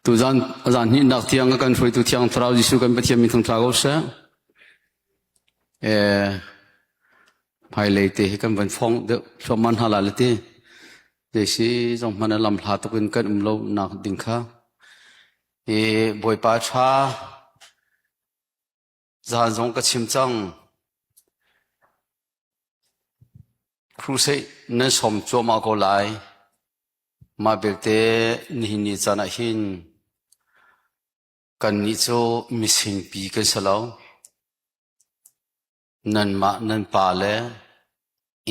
Tuzan zan hnihnak tiang a kan hruaitu Thiang Thlarau Jesuh kan Pathian min thangṭha ko seh. Eh, hmailei te hi kan van fong deuh thluahmah hna la le ti. Zeisi zong hmanh a lam hla tuk in kan um lo nak ding kha. I Bawipa ṭha zan zong ka chim cang. Crusade nan sawm cuahmah ko lai. Mah belte nihin ni caan ah hin kannih cu misingpi kan si lo. Nanmah nan pa le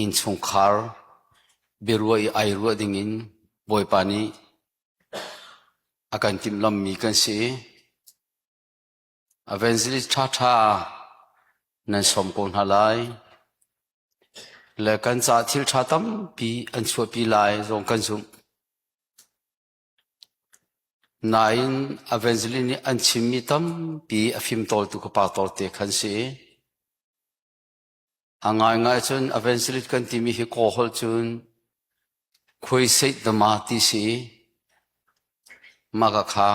innchungkhar biaruah i ai ruah dingin Bawipa nih a kan timhlamhmi kan si i Evangelist ṭhaṭha nan sawm ko hna lai. Le kan caah thil ṭha tampi an chuahpi lai zong kan zumh. Nain evangelist nih an chimmi tampi a fimtawltu ka pastor te khan si i a ngaingai cun evangelist kan timi hi kaw holh cun khuaiseih dama ti si i mah ka kha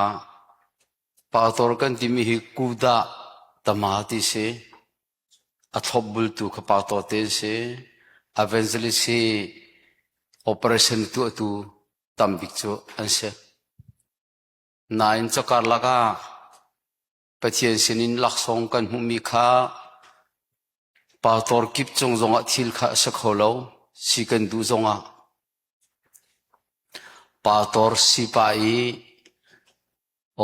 pastor kan timi hi kudah tama ti si. A thlopbultu kha pastor te an si. Evangelist hi operation tuahtu tambik cu an si. Nain cakarlak ah Pathian sinin laksawng kan hmuhmi kha pastor kip cung zongah thil kha a si kho lo. Si kan duh zongah pastor si pah i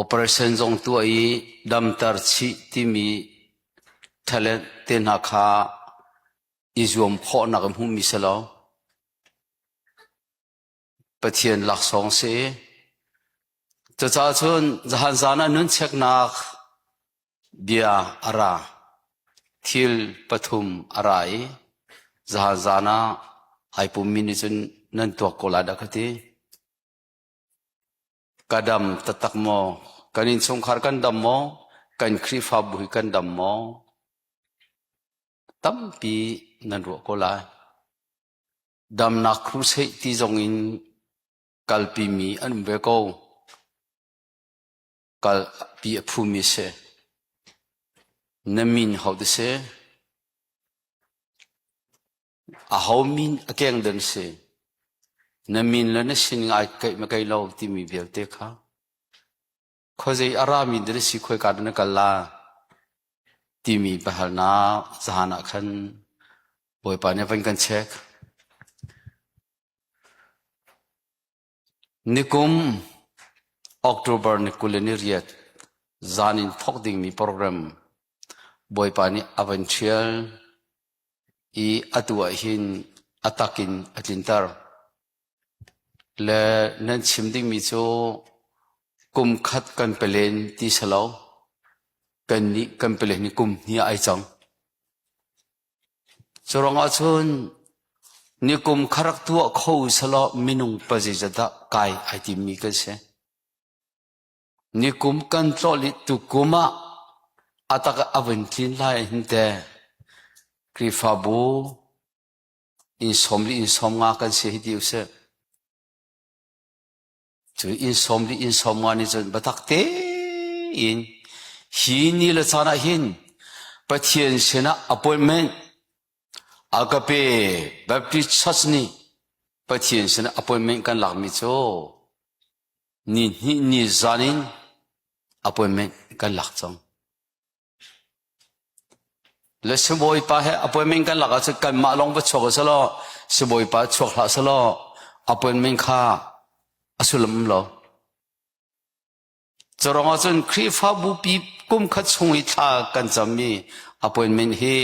Operation zong tuah i damter chih timi talent te hna kha i zuam khawhnak in hmuhmi si lo. Pathian laksawng si. Cucaah cun zahan zan ah nun cheknak bia a ra. Thil pathum a ra i zahan zan ah ai pummi nih cun nan tuak ko lai dah ka ti. Ka dam taktak maw? Kan innchungkhar kan dam maw? Kan Khrihfabu hi kan dam maw? Tampi nan ruah ko lai. Damnak crusade ti zong in kalpimi an um ve ko. Kalpi a phumi si. Na min ho ti si? Aho min a keng dan si? Na min le na sining ai keih ma keih lo timi vialte kha khuazei a rami dah na si khoika dah na kal la timi biahalnak zahan ah khan Bawipa nih a van kan check. Nikum October ni 28 zan in thawk dingmi program Bawipa nih a van ṭhial i atu ah hin a tak in a tlinter. Le nan chim dingmi cu kum khat kan pelen ti si lo. Kannih kan pelen hi kum hnih ai cang. Cu ruangah cun nikum kha rak tuah kho selaw minung pazeizat dah kai ai timmi kan si. Nikum kan tlawh li tukum ah a tak a vun tlin lai hin te Khrihfabu inn sawm li inn sawm nga kan si hi ti usih. Cu inn sawm li inn sawm nga nih cun biatak tein hi ni le caan ah hin Pathian sinah appointment Agape Baptist Church nih Pathian sinah appointment kan lakmi cu ni hnih ni zan in appointment kan lak cang. Le sibawipa he appointment kan lak ahcun kanmah lawng va chuak selaw sibawipa chuak hlah selaw appointment kha a sullam um lo. Cu ahcun Khrihfabu pi kum khat chung i thla kan cammi appointment hi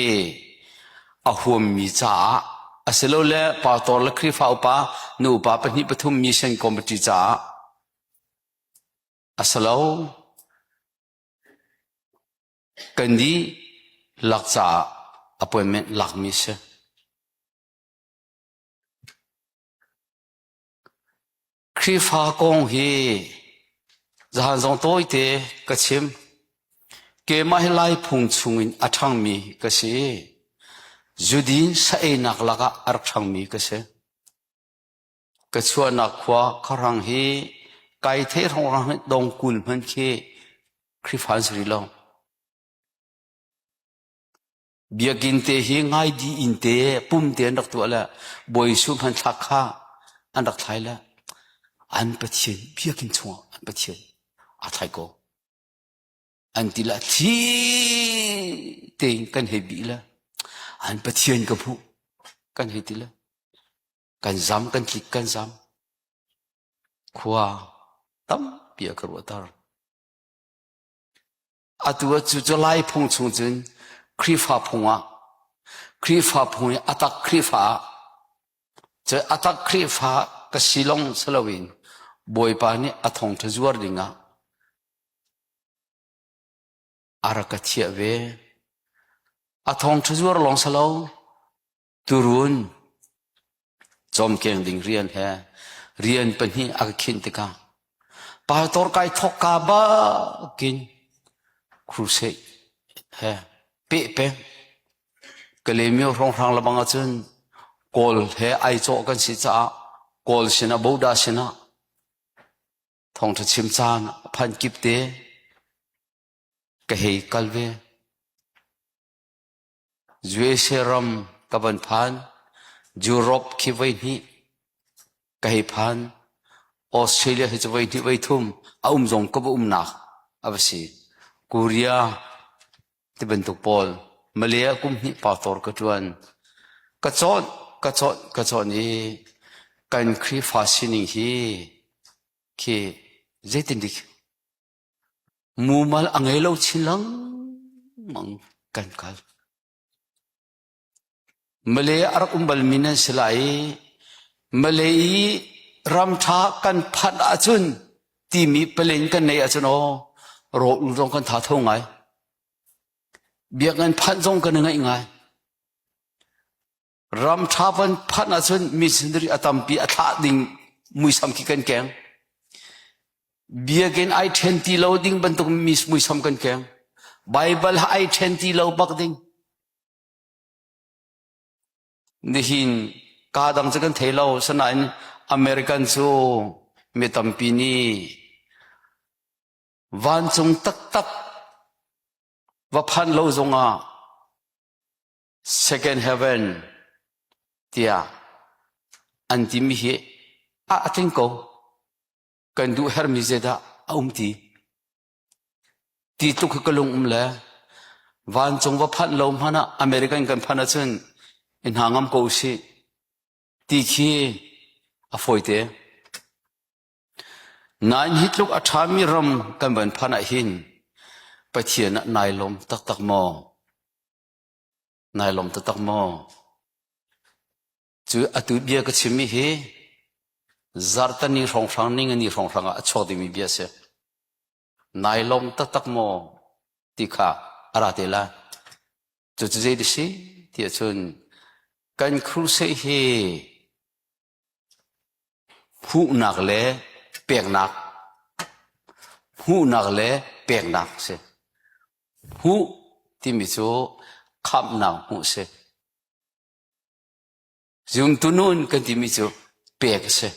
a huammi caah asilole pastor le Khrihfa upa nu upa pahnih pathum mission committee caah a si lo. Kan dihlak caah appointment lakmi si. Khrihfa kong hi zahan zong tawite ka chim. Keimah hi Lai phung chungin a ṭhangmi ka si. Zudin sa-einak lakah a rak ṭhangmi ka si. Ka chuahnak khua Khuahrang hi Kai the hrawng dong kul hman khi Khrihfa an si rih lo. Biakinn te hi ngai di inn te pum te an rak tuah le Bawi Jesuh hmanthlak kha an rak thlai le an Pathian biakinn chungah an Pathian aa thlai ko. An ti le thli tein kan hei bih le an Pathian ka hmuh kan hei ti le kan zam kan tlik kan zam. Khua tampi a ka ruahter. Atu ah cu cu Lai phung chung cun Khrihfa phung ah Khrihfa phung i a tak Khrihfa ah cu a tak Khrihfa ka si lawng si loin Bawipa nih a thawngṭha zuar dingah a rak ka thiah ve. A thawngṭha zuar lawng si lo Turun cawmkeng ding rian he rian pahnih a ka khinh tikah pastor kai thawkka bakin crusade he peh peng Kalaymyo hrawnghrang lebang ahcun Kawl he ai cawh kan si caah Kawl sinah Boda sinah thawngṭha chim caan a phan kip te ka hei kal ve. USA ram ka van phan. Europe khi voihnih ka hei phan. Australia hi cu voihnih voithum a um zong ka va umnak a va si. Korea ti bantuk pawl. Malay ah kum hnih pastor ka ṭuan. Ka cawn, ka cawn, ka cawn i kan Khrihfa sining hi khi zeitin dik Mumal a ngei lo chin lengmang kan kal. Malay a rak um balmi nan si lai i Malay i ram ṭha kan phanh ahcun timi palen kan neih ahcun aw rawl zong kan tha tho ngai. Biakinn phanh zong kan i ngaih ngai. Ram ṭha van phanh ahcun missionary a tampi a thlah ding muisam khi kan keng. Biakinn ai ṭhen ti lo ding bantuk muisam kan keng. Bible ai ṭhen ti lo bak ding. Nihin kaa dang cu kan thei lo. Sanain American cu mi tampi nih vancung taktak va phan lo zongah Second heaven tiah an timi hi a a tling ko. Kan duh hermi zeidah a um ti. Ti tluk hi ka lung um le vancung va phanh lo hmanh ah American kan phanh ahcun i hna ngam ko usih ti khi a fawite. Nain hi tluk a ṭhami ram kan van phanh ah hin Pathian ah nai lawm taktak maw? Nai lawm taktak maw? Cu atu bia ka chimmi hi zarhteni hrawnghrang ningani hrawnghrang ah a chuak dingmi bia a si. Nai lawm taktak maw ti kha a ra te lai. Cucu zei ti si ti ahcun kan crusade hi Hmuhnak le peknak Hmuhnak le peknak a si. Hmuh timi cu khamhnak hmuh a si. Zumtu nun kan timi cu pek a si.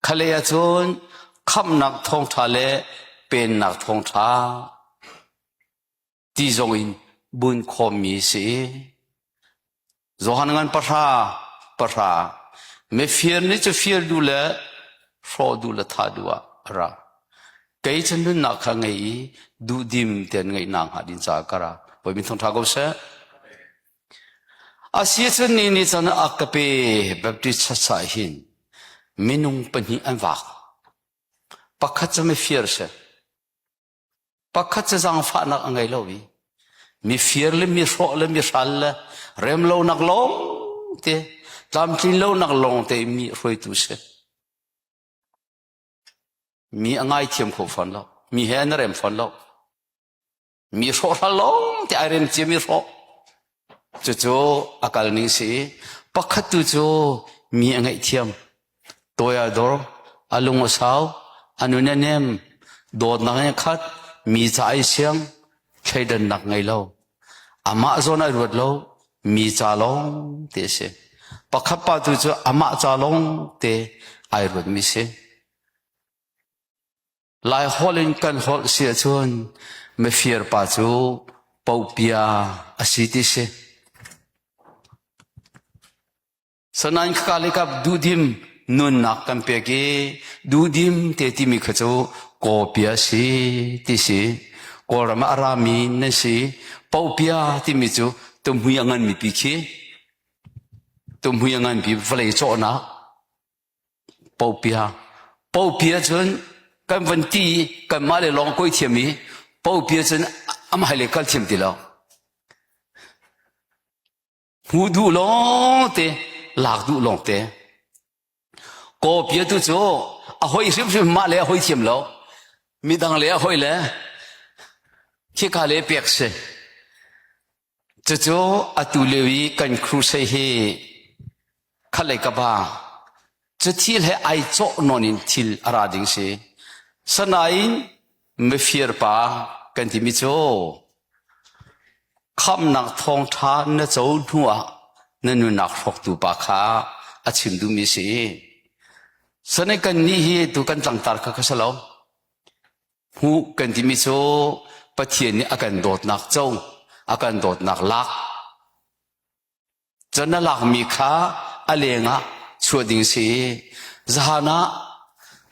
Khalei ahcun khamhnak thawngṭha le pennak thawngṭha ti zong in bunh khawmmi si. Johan ngan pahra pahra mifir nih cu fir duh le hrawh duh le thah duh ah a ra. Kei cu nunnak kha ngei i duhdim tein ngeihnak hnga ding caah ka ra. Bawi min thawngṭha ko seh. A si cun ni nih cun a ka pe Baptist church ah hin minung pahnih an vak. Pakhat cu mifir si. Pakhat cu zaangfahnak a ngei lo i mifir le mihrawh le mihral le remlonak lawng te tlamtlin lonak lawng te mi hruaitu si. Mi a ngaithiam kho fawn lo. Mi he an rem fawn lo. Mi hrawhhral lawng te ai rem cia mi hrawh. Cucu a kal ning si i pakhat tu cu mi a ngaihthiam. Tawi a dor, a lung a sau, a nun a nem, dawtnak in a khat, mi ca ai siang, thleidannak ngei lo. Amah zawn ai ruat lo, mi ca lawng ti a si. Pakhat pa tu cu amah ca lawng te ai ruatmi si. Lai holh in kan holh si ahcun mifir pa cu popia a si ti si. Sanain khaka le kap duhdim nunnak kan pek i duhdim te timi kha cu kawpia si ti si. Kawlram ah a rami nan si. Popia timi cu tumhui a nganmi pi khi tumhui a nganpi vawlei cawhnak Popia. Popia cun kan van ti kanmah le lawng koi thiam i popia cun amah le kal thiam ti lo. Hmuh duh lawng te, lak duh lawng te. Kawpia tu cu a hoi hrimhrim mah le a hoi thiam lo. Midang le a hoi le khika le pek si. Cucu atu lio i kan crusade hi khalei ka ba cu thil he ai cawh nawn in thil a ra ding si. Sanain mifir pa kan timi cu khamnak thawngṭha na co hnu ah na nunnak hrawktu pa kha a chim duhmi si. Sanai kan nih hi tu kan tlangtar kha kha si lo. Hmuh kan timi cu Pathian nih a kan dawtnak co, a kan dawtnak lak. Cun na lakmi kha a lengah chuah ding si. Zahan ah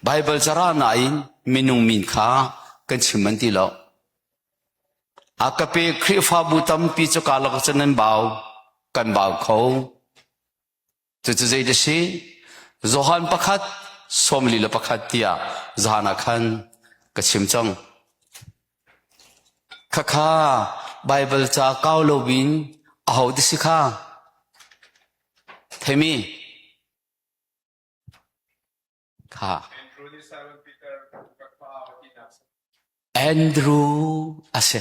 Baibal cara nain minung min kha kan chim an ti lo. A ka pe Khrihfabu tampi cu ka lak cun nan bau, kan bau kho. Cucu zei a si? Johan pakhat 41 tiah zahan ah khan ka chim cang. Khakha Baibal ca kau lo in aho ti si kha? Theimi? Kha. Andrew a si.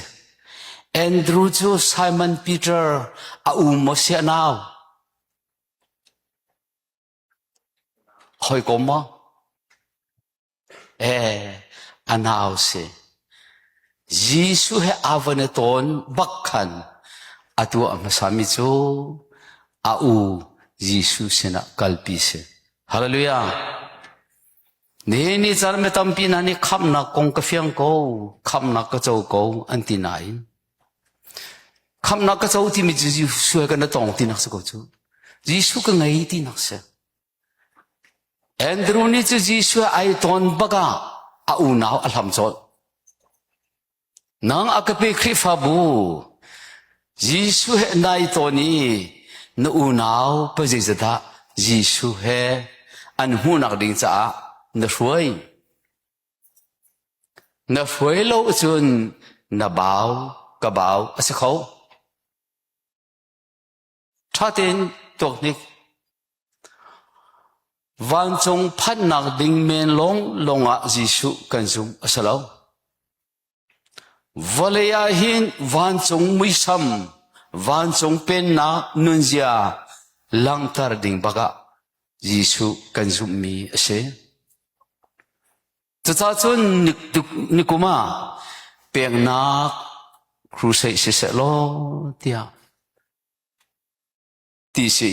Andrew cu Simon Peter a u maw si a nau? Hawikom maw? Eh, a nau si. Jesuh he aa van i tawn bak khan a tuah hmasami cu a u Jesuh sinah kalpi si. Hallelujah. Nihin ni caan mi tampi hna nih khamhnak kong ka fiang ko, khamhnak ka co ko an ti nain khamhnak ka co timi cu Jesuh he kan i tong tinak si ko cu. Jesuh ka ngei tinak si. Andrew nih cu Jesuh ai tawn bak ah a unau a hlam colh. Nang a ka pe Khrihfabu Jesuh he nai tawn i na unau pa zeizadah Jesuh he an hmuhnak ding caah na hruai. Na hruai lo cun na bau ka bau a si kho. Ṭha tein tuak hnik. Vancung phanhnak ding men lawng lawngah Jesuh kan zumh a si lo. Vawlei ah hin vancung muisam, vancung pennak nunzia langhter ding bakah Jesuh kan zumhmi a si. Cucaah cun nikum ah peknak crusade siseh law tiah ti si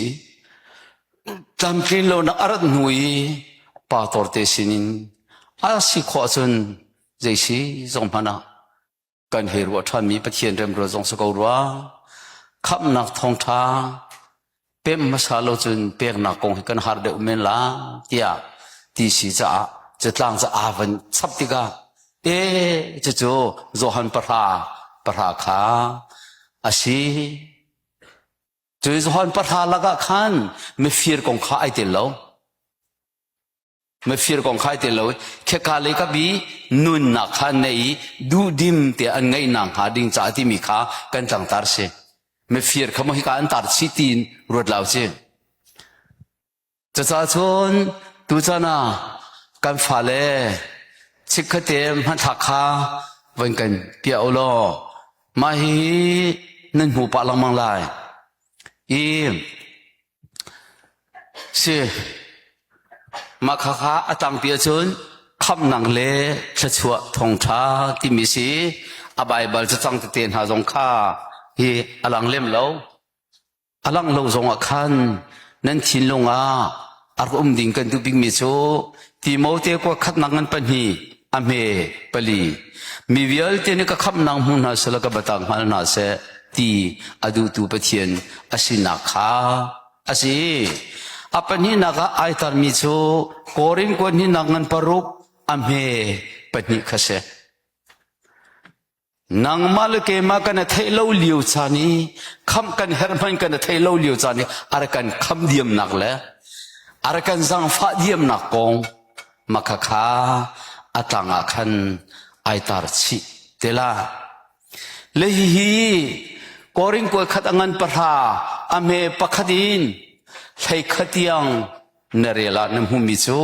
tlamtlin lonak a rat hnu i pastor te sinin a si khawh cun zei si zong hmanh ah kan hei ruah ṭhanmi Pathian remruat zong si ko rua. Khamhnak thawngṭha pemh hmasa lo cun peknak kong hi kan har deuh men la tiah ti si caah catlang ca aa van chap tikah e cucu Johan pahra pahra kha a si. Cu Johan pahra lakah khan mifir kong kha ai tel lo. Mifir kong khai te lo kheka le ka bi nunnak kha nei i duhdim te an ngeih nak hnga ding ca timi kha kan tlangtar si. Mifir kha mo hika an tar chi tiin ruat lau si. Cucaah cun tuchan ah kan fale chikkhatte hmanthlak kha van kan piah u law mah hi nan hmu pah lengmang lai. I Si. Mah khakha a tangpi ahcun khamhnak le thluachuah thawngṭha timi si a Baibal cacang tete hna zong kha hi a lang lem lo. A langh lo zongah khan Nan thinlung ah a rak um ding kan duh bikmi cu Timote kua khatnak ngan pahnih a hme pali mi vialte nih ka khamhnak hmu hna seh ka biatak hngal hna seh ti a duhtu Pathian a sinak kha a si. A pahnihnak ah ai tarmi cu Korin kua hnihnak ngan paruk a hme pahnih kha si. Nangmah le keimah kan i theih lo lio caan i khamh kan herh hmanh kan i theih lo lio caan i a rak kan khamh diamnak le a rak kan zaangfah diamnak kong makha kha a tlang ah khan ai tar chih te la. Le hihi Korin kuai khat a ngan pahra a hme pakhat in hlei khat tiang na rel ah na hmuhmi cu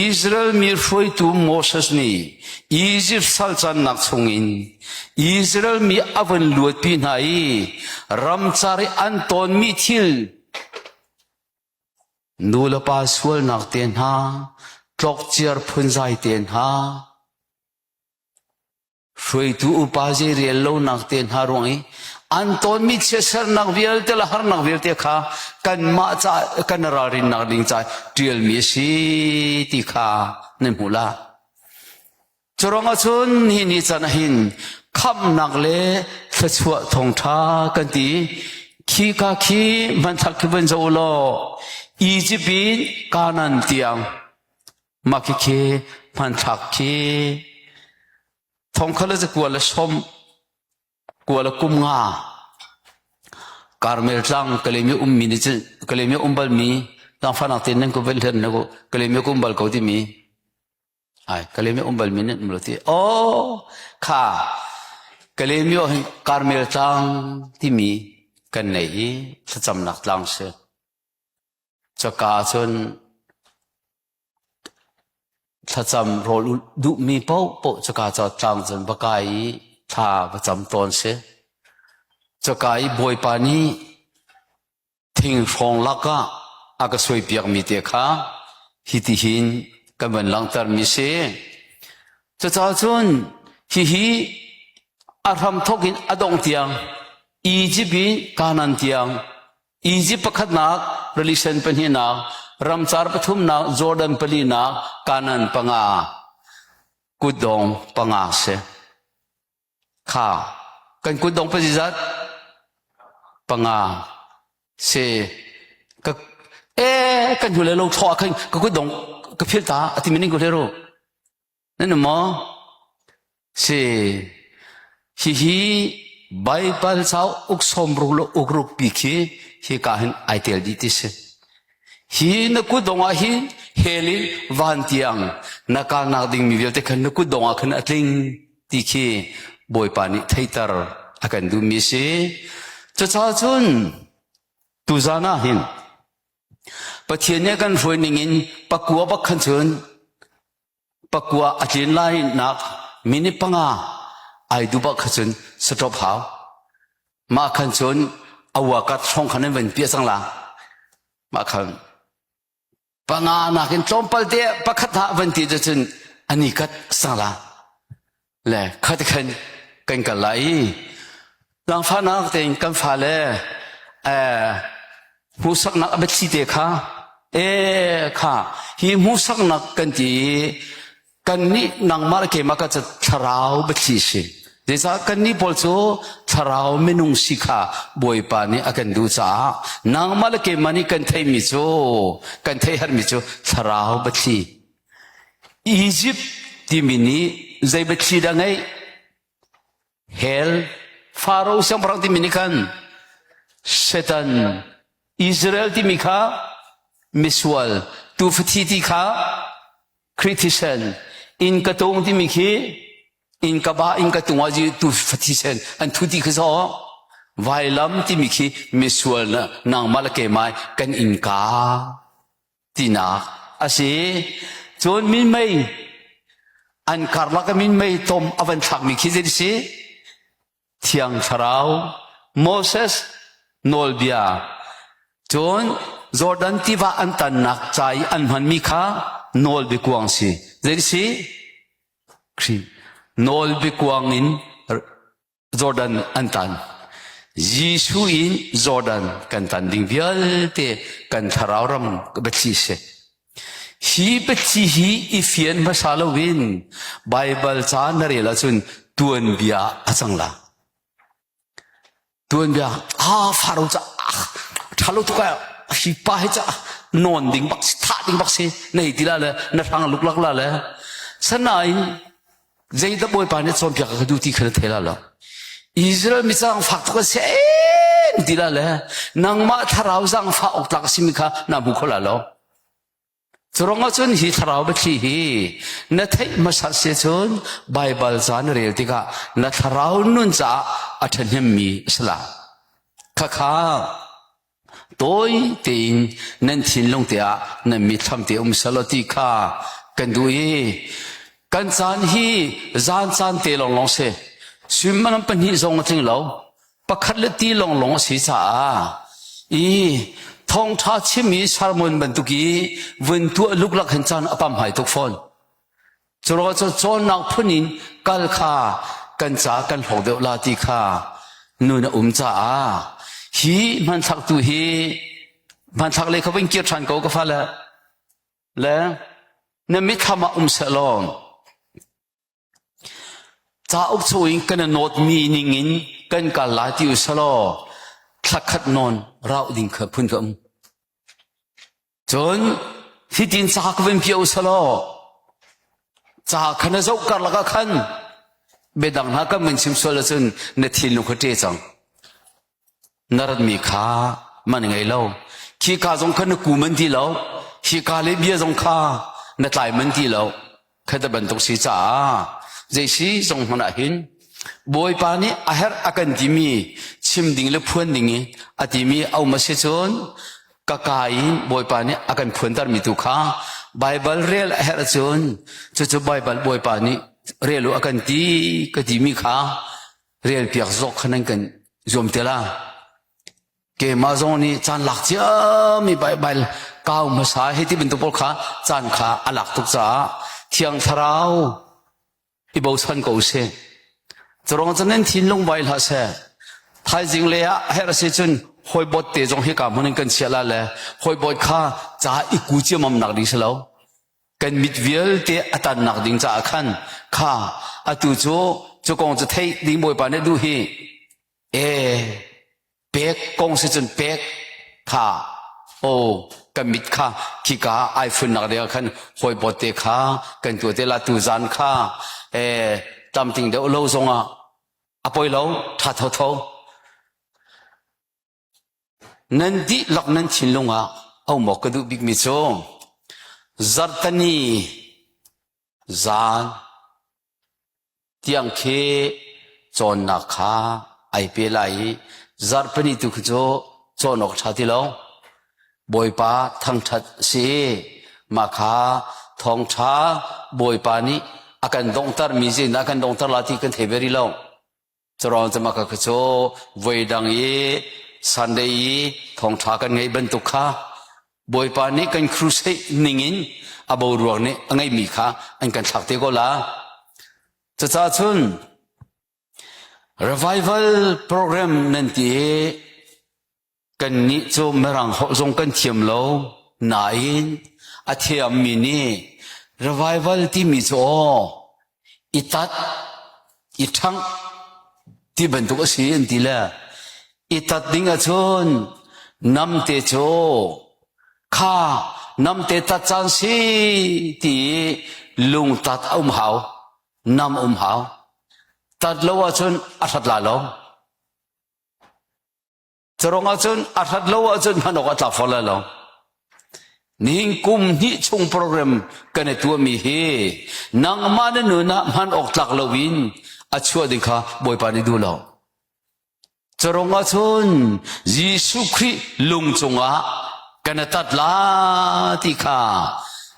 Israel mi hruaitu Moses nih Izipt sal cannak chungin Israel mi a vun luatpi hna i ramcar i an tawnmi thil nu le pa sualnak te hna tlokciar phunzai te hna Hruaitu upa zei rel lonak te hna ruang i an tawnmi chiatsernak vialte le harnak vialte kha kanmah ca kan ralrinnak ding ca ṭialmi a si ti kha nan hmuh la. Curuangah cun hi ni can ah hin khamhnak le thluachuah thawngṭha kan ti khi ka khi hmanthlak khi van zoh u law Egypt in Canaan tiang Mah khikhi hmanthlak khi thongkhat le zakua le sawm kua le kum nga Karmel tlang Kalaymyo ummi nih cun Kalaymyo um balmi tlangfahnak tein nan ku van hlen na ku Kalaymyo ku um bal ko timi ai Kalaymyo um balmi nan um lo ti oh kha Kalaymyo hin Karmel tlang timi kan nei i thlacamnak tlang si Caka cun thlacam rawl ulh duhmi paohpaoh cuka ca tlang cun va kai i thla va cam tawn si. Cuka i Bawipa nih thing hrawng lakah a ka suaipiakmi te kha hitihin kan van langhtermi si. Cucaah cun hihi a hramthawk in a dongh tiang Egypt in Canaan tiang Egypt pakhatnak, rili sen pahnihnak, ramcar pathumnak, Jordan palinak, Canaan panga, kutdong panga si. Kha, kan kutdong pazizat panga si. Ka, eh, kan hnu le lo thlo ah khan ka kutdong ka phil ta ati mening ko hlero. Nan um maw? Si. Hihi Baibal cauk uk sawmruk le ukruk pi khi hika hin ai tel dih ti si. Hi na kutdong ah hin hell in van tiang na kalnak dingmi vialte khan na kutdong ah khan a tling ti khi Bawipa nih theiter a kan duhmi si. Cucaah cun tuzan ah hin Pathian nih a kan hruai ning in pakua bak khan cun pakua a tlin lai nak minute panga ai duh bak kha cun stop hau. Mah khan cun a wakat hrawng khan an van piah cang la. Mah khan panga nakin tlawmpal te pakhat ha van ti cun ani kat sang la. Le khat khan kan kal lai i Zaangfahnak tein kan fale hmuhsaknak a biathli te kha e kha hi hmuhsaknak kan ti i kannih nangmah le keimah ka ca thlarau biathli si. Zeicah kannih pawl cu thlarau minung si kha Bawipa nih a kan duh caah nangmah le keimah nih kan theihmi cu kan theih herhmi cu thlarau biathli. Egypt timi nih zei biathli dah ngeih? Hell, Faro siangpahrang timi nih khan Satan, Israel timi kha misual, tuufathi ti kha Khrih thisen, inn ka tung timi khi inn ka ba inn ka tung ah tuufathi sen an thu ti khi so vailam timi khi misual na nangmah le keimah kan innka tinak a si. Cun minmei an karlak i minmei tom a van thlakmi khi zei si? Thiang Thlarau Moses nawlbia cun Jordan tiva an tannak ca i an hmanmi kha nawlbiakuang si. Zei si? Khrih nawlbiakuang in Jordan an tan. Jesuh in Jordan kan tan ding vialte kan thlarau ram biathli si. Hi biathli hi i fian hmasa loin Baibal ca na rel ahcun tuanbia a cang la. Tuanbia ah Faro ca ah ṭha lo tuk ah hi pa hi ca nawn ding bak si thah ding bak si na hei ti la le na hrang luklak la le sanain zeidah Bawipa nih cawnpiak ka duh ti kha na thei la lo. Israel mi zaangfak tuk an si en ti la le nangmah thlarau zaangfah awk tlak a simi kha na hmu kho la lo. Curang ahcun hi thlarau biathli hi na theih hmasat si cun Baibal ca na rel tikah na thlarau nun caah a ṭhahnemmi a si lai. Khakha tawi tein nan thinlung te ah nan mitthlam te um selaw ti kha kan duh i kan caan hi zan caan te lawnglawng si. Suimilam pahnih zong a tling lo. Pakhat le ti lawnglawng a si caah i thawngṭha chim i sermon bantuk i vun tuah luklak hin caan a pamhmai tuk fawn. Curuangah cun cawnnak phun in kal kha kan ca kan hlawk deuh la ti kha nun a um caah hi hmanthlak tu hi hmanthlak lei kha vun kir ṭhan ko ka fale le na mitthlam ah um seh law Cauk chung in kan i nawtmi ningin kan kal lai ti u selaw thlakhat nawn rauh ding kha phun ka um. Cun hitin ca ka vun piah u selaw ca kha na zoh karlak ah khan biadang hna kan vun chim sual ahcun na thinlung kha ṭe cang. Na ratmi kha man ngei lo. Khi ka zong kha na ku man ti lo. Hi ka le bia zong kha na tlai man ti lo. Khata bantuk si caah zei si zong hmanh ah hin Bawipa nih a herh a kan timi chim ding le phuan ding i a timi a um a si cun ka ka in Bawipa nih a kan phuantermi tu kha Baibal rel a herh cun cucu Baibal Bawipa nih rel u a kan ti ka timi kha rel piak zawk kha nan kan zuam te la. Keimah zong nih caan lak ciami Baibal kau hmasa hi ti bantuk pawl kha caan kha a lak tuk caah Thiang Thlarau i bochan ko sih. Curang cun nan thinlung vai hlah seh. Thaizing le ah herh a si cun hawibawt te zong hika hmun in kan chiah la le hawibawt kha ca i ku ciamam nak ding si lo. Kan mit vialte a tannak ding caah khan kha atu cu cu kong cu theih ding Bawipa nih duh hi e pek kong si cun pek kha o kan mit kha khika ai funnak ding ah khan hawibawt te kha kan tuah te la tu zan kha e tamting deuh lo zongah a poi lo tha tho tho nan dihlak nan thinlung ah a um awk ka duh bikmi cu zarhtani zan tiang khi cawnnak kha ai pe lai i zarhpini tu khi cu cawn awk ṭha ti lo. Bawipa thangṭhat si. Mah kha thawngṭha Bawipa nih a kan donghtermi zeitindah a kan donghter la ti kan thei ve rih lo. Curawn cu mah kha cu voi dang i Sunday i thawngṭha kan ngeih bantuk kha Bawipa nih kan crusade ningin a boruak nih a ngeihmi kha an kan thlak te ko la. Cucaah cun revival program nan ti i Kannih cu Mirang holh zong kan thiam lo nain a thiammi nih revival timi cu aw i tat, i ṭhangh ti bantuk a si an ti le i tat ding ahcun namte cu kha namte tat caan si ti i lungtat a um hau, nam um hau. Tat lo ahcun a hrat la lo. Carong ahcun a hrat lo ahcun hman awk a tlak fawn lai lo. Nihin kum hnih chung program kan i tuahmi hi nangmah na nun ah hman awk tlak lo in a chuah ding kha Bawipa nih duh lo. Carong ahcun Jesuh Khrih lung cungah kan i tat la ti kha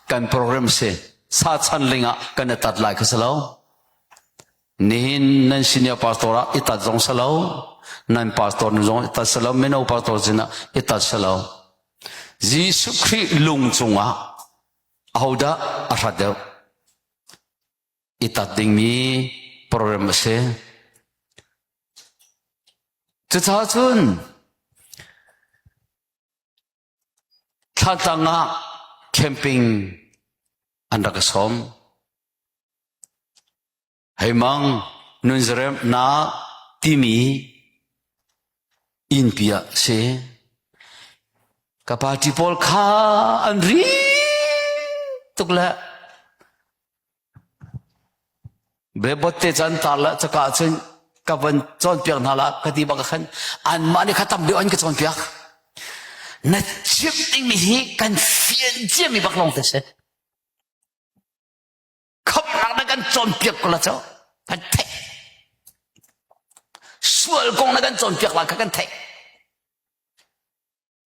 kan program si. Sa chan ling ah kan i tat lai kha si lo. Nihin nan senior pastor ah i tat zong si lo, nan pastor nu zong i tat si lo, mino pastor sinah i tat si lo. Jesuh Khrih lung cungah ahodah a hrat deuh? I tat dingmi program a si. Cucaah cun Thlatlang ah camping an rak ka sawm. Hei mang nunzaremnak timi innpi ah si. Ka party pawl kha an ri tuk le Bebot te can tar la caka cun ka van cawnpiak hna la ka ti bak khan anmah nih kha tam deuh an ka cawnpiak. Na chimh dingmi hi kan fian ciami bak lawng te si. Khamhnak na kan cawnpiak ko la cu kan theih. Sual kong na kan cawnpiak la kha kan theih.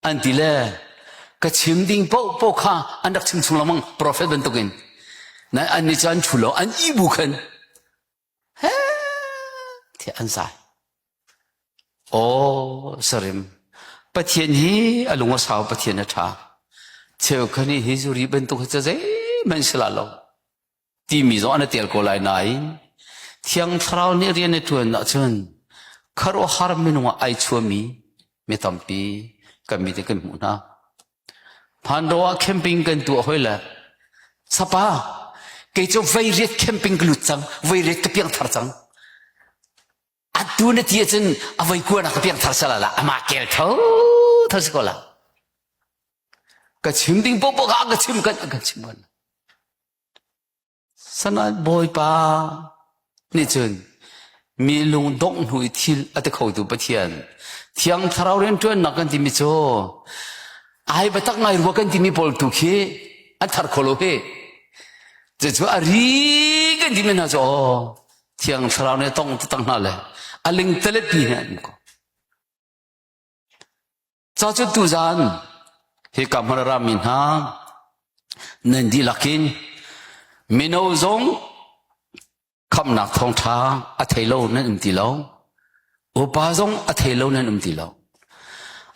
An ti le ka chim ding paoh paoh kha an rak chim chung lengmang prophet bantukin. Na an nih cu an thu lo an ibu khan he thi an zai. Aw sarim Pathian hi a lung a sau Pathian a ṭha. Cheukhat nih hi zuri bantuk hi cu zeihmanh si la lo timi zong an i tel ko lai nain Thiang Thlarau nih rian a ṭuan ahcun khuaruahhar minung ah ai chuami mi tampi kan mit in kan hmuh hna. Phanro ah camping kan tuah hoi le sapa kei cu veiriat camping ka lut cang veiriat ka piang thar cang atu na ti ahcun a voi kuanak ka piang thar sala la ama kel tho tho si ko la ka chim ding popo ka ka chim kan ka chim kan Sanain Bawipa nih cun mi lung dongh hnu i thil a ti khotu Pathian Thiang Thlarau rianṭuannak kan timi cu ai biatak ngai rua kan timi pawl tu khi an thar kho lo hi. Cucu a ri kan timi hna cu aw Thiang Thlarau nih a tong taktak hna le a lingtalet mi he an um ko. Ca cu tuzan hika hmun a rami hna nan dihlak in mino zong khamhnak thawngṭha a thei lo nan um ti lo. Upa zong a thei lo nan um ti lo.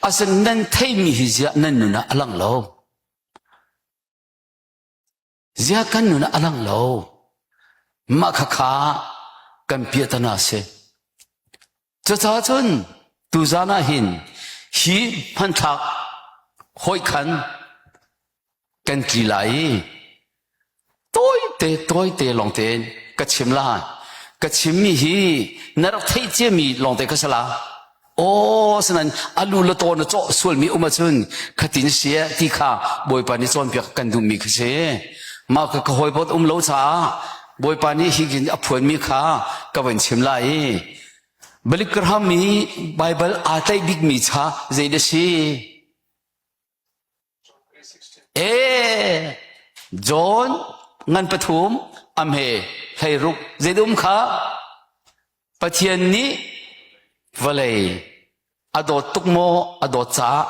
Asin nan theimi hi ziah nan nun ah a lang lo. Ziah kan nun ah a lang lo. Mah khakha kan piahtana si. Cucaah cun tuzan ah hin hi hmanthlak hawi khan kan tli lai i tawite tawite lawng tein ka chim la. Ka chimmi hi na rak theih ciami lawngte kha si la. Aw sinan alu le taw na cawh sualmi um ahcun khatin si ti kha Bawipa nih cawnpiak kan duhmi kha si. Mah ka ka hawipawt um lo caah Bawipa nih hikin a phuanmi kha ka van chim lai i Balik Graham i Baibal aa tlaih bikmi cha zei dah si? E John ngan pathum amhe hleiruk zeidum kha Pathian nih vawlei a dawt tuk maw a dawt caah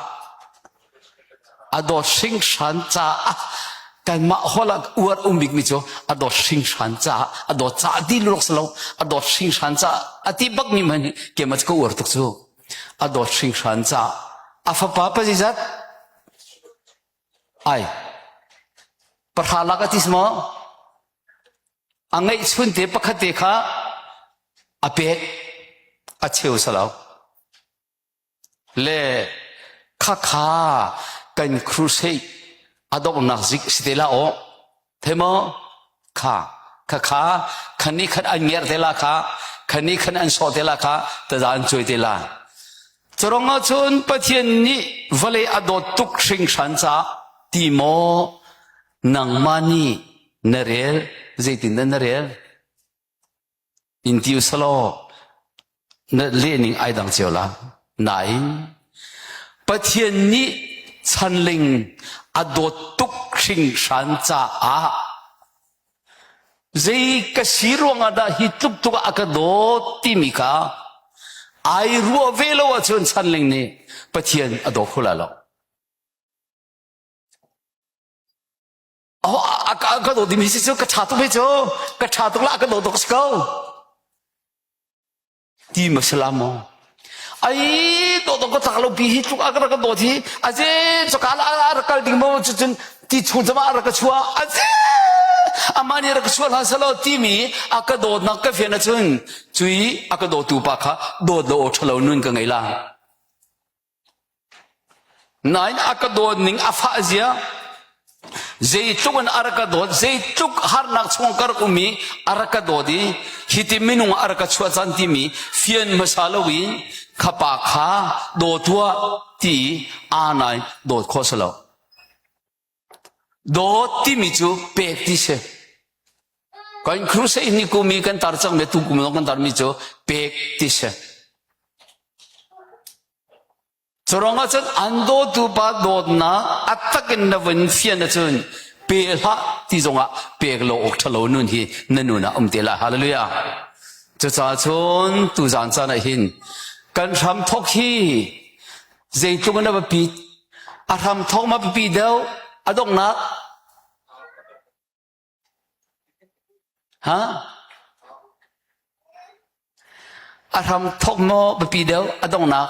a dawt hringhran caah kanmah holh ah uar um bikmi cu a dawt hringhran caah a dawt caah ti luluk si lo a dawt hringhran caah a ti bakmi hmanh hi keimah cu ka uar tuk cu a dawt hringhran caah a fapa pa zeizat ai pahra lak a ti si maw a ngeihchun te pakhat te kha a pek a cheu salo le khakha kan crusade a donghnak zik si te la aw the maw kha kha kha khani khan an ngerh te la kha khani khan an sawh te la kha taza an cuai te la Curang ahcun Pathian nih vawlei a dawt tuk hringhran caah ti maw nangmah nih na rel zeitindah na rel in ti usalaw na lehning ai dang cio la nain Pathian nih chanling a dawt tuk hringhran caah zei ka si ruangah dah hi tluk tuk ah a ka dawt timi kha ai ruah ve lo ahcun chanling nih Pathian a daw kho lai lo. A ka dawt dimi si cu ka ṭha tuk ve cu ka ṭha tuk la a ka dawt tuk si ko. Ti ma si la maw? Ai dawt ka tlak lo pi hi tluk a ka dawt hi aze chaka la a rak kal ding maw cucun ti chung cama a rak ka chuah aze. Amah nih rak sual hlah selaw timi a ka dawtnak ka fian ahcun cui a ka dawtu pa kha dawt lo aw ṭhalo nun ka ngei la. Nain a ka dawt ning a fah zia zeitluk in a rak ka dawt zeitluk harnak chung ka rak um i a rak ka dawt i hiti minung a rak ka chuah caan timi fian hmasa lo in kha pa kha daw tuah ti aa nai dawt khawh si lo. Dawt timi cu pek ti si. Kan crusade ni kum i kan tar cang mi tu kum zong kan tar mi cu pek ti si. Curuang ah cun an dawtu pa dawtnak a tak in na vun fian ahcun pe hlah ti zongah pek lo awk ṭhalo nun hi na nun ah um te lai. Hallelujah. Cucaah cun tuzaan caan ah hin kan hram thok hi zeitluk in a biapi a hram thok ma biapi deuh a donghnak Ha? A hram thok maw biapi deuh a donghnak?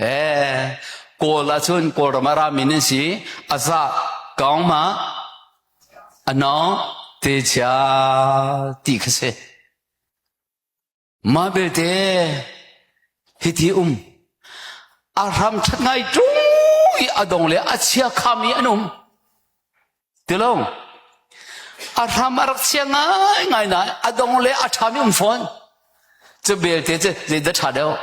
Eh, Kawl ahcun Kawlram ah rami nan si. A za kaung ma a nawng te chia ti kha si. Mah belte hiti um a hram ṭhat ngai ṭung i a dong le a chia khami an um. Tilo a hram a rak chia ngai ngai nain a dong le a ṭhami um fawn. Cu belte cu zeidah ṭha deuh?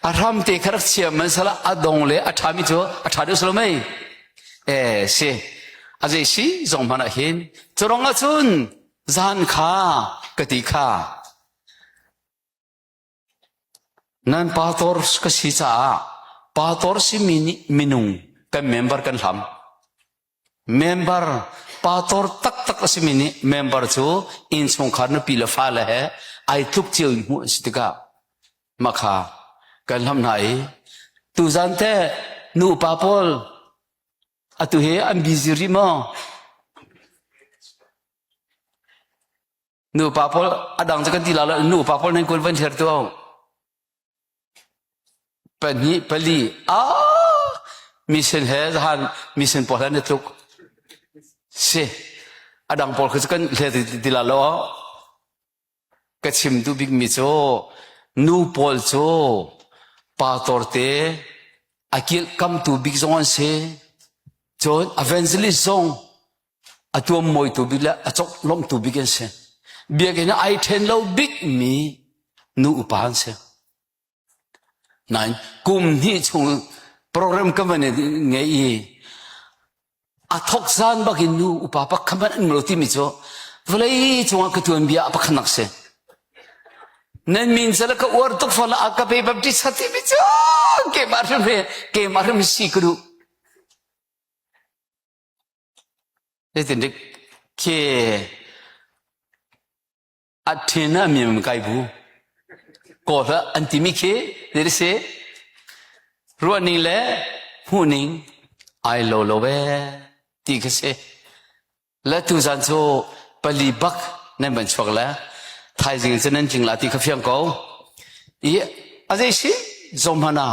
A hram te kha rak chia man sala a dong le a ṭhami cu a ṭha deuh salo mei eh si a zei si zong hmanh ah hin curong ah cun zan kha ka ti kha Nan pastor ka si caah pastor simi nih minung kan member kan hlam. Member pastor taktak a simi nih member cu innchungkhar nupi le fale he ai tluk cio in hmuh an si tikah mah kha kan hlam hna i tuzan teh nu upa pawl atu hi an busy rih maw? Nupa pawl a dang cu kan ti la lo nupa pawl nan kun van thler tu pahnih pali ah mission he zahan mission pawl he na tluk si a dang pawl kha cu kan hler ti la lo ka chim duh bik mi cu nu pawl cu pa torte a kilhkamtu bik zong an si cun evangelist zong a tuammawitu bik le a cawklawmhtu bik an si. Biakinn ah ai ṭhen lo bikmi nu upa an si. Nain kum hnih chung program kan van ngei i a thok zan bakin nu upa pakhat hmanh an lo timi cu vawlei cungah ka tuanbia a pakhatnak si. Nan min cu ka uar tuk fawn a ka pe baptist timi cu keimah hrim he keimah hrim si ka duh. Zeitintik khi a ṭhin a mi kai bu kawl hlah an timi khi zei a si ruahning le hmuhning ai lo lo ee ti khi si. Le tuzan cu pali bak nan van chuak le thaizing cu nan tling la ti kha fiang ko. I a zei si zomhana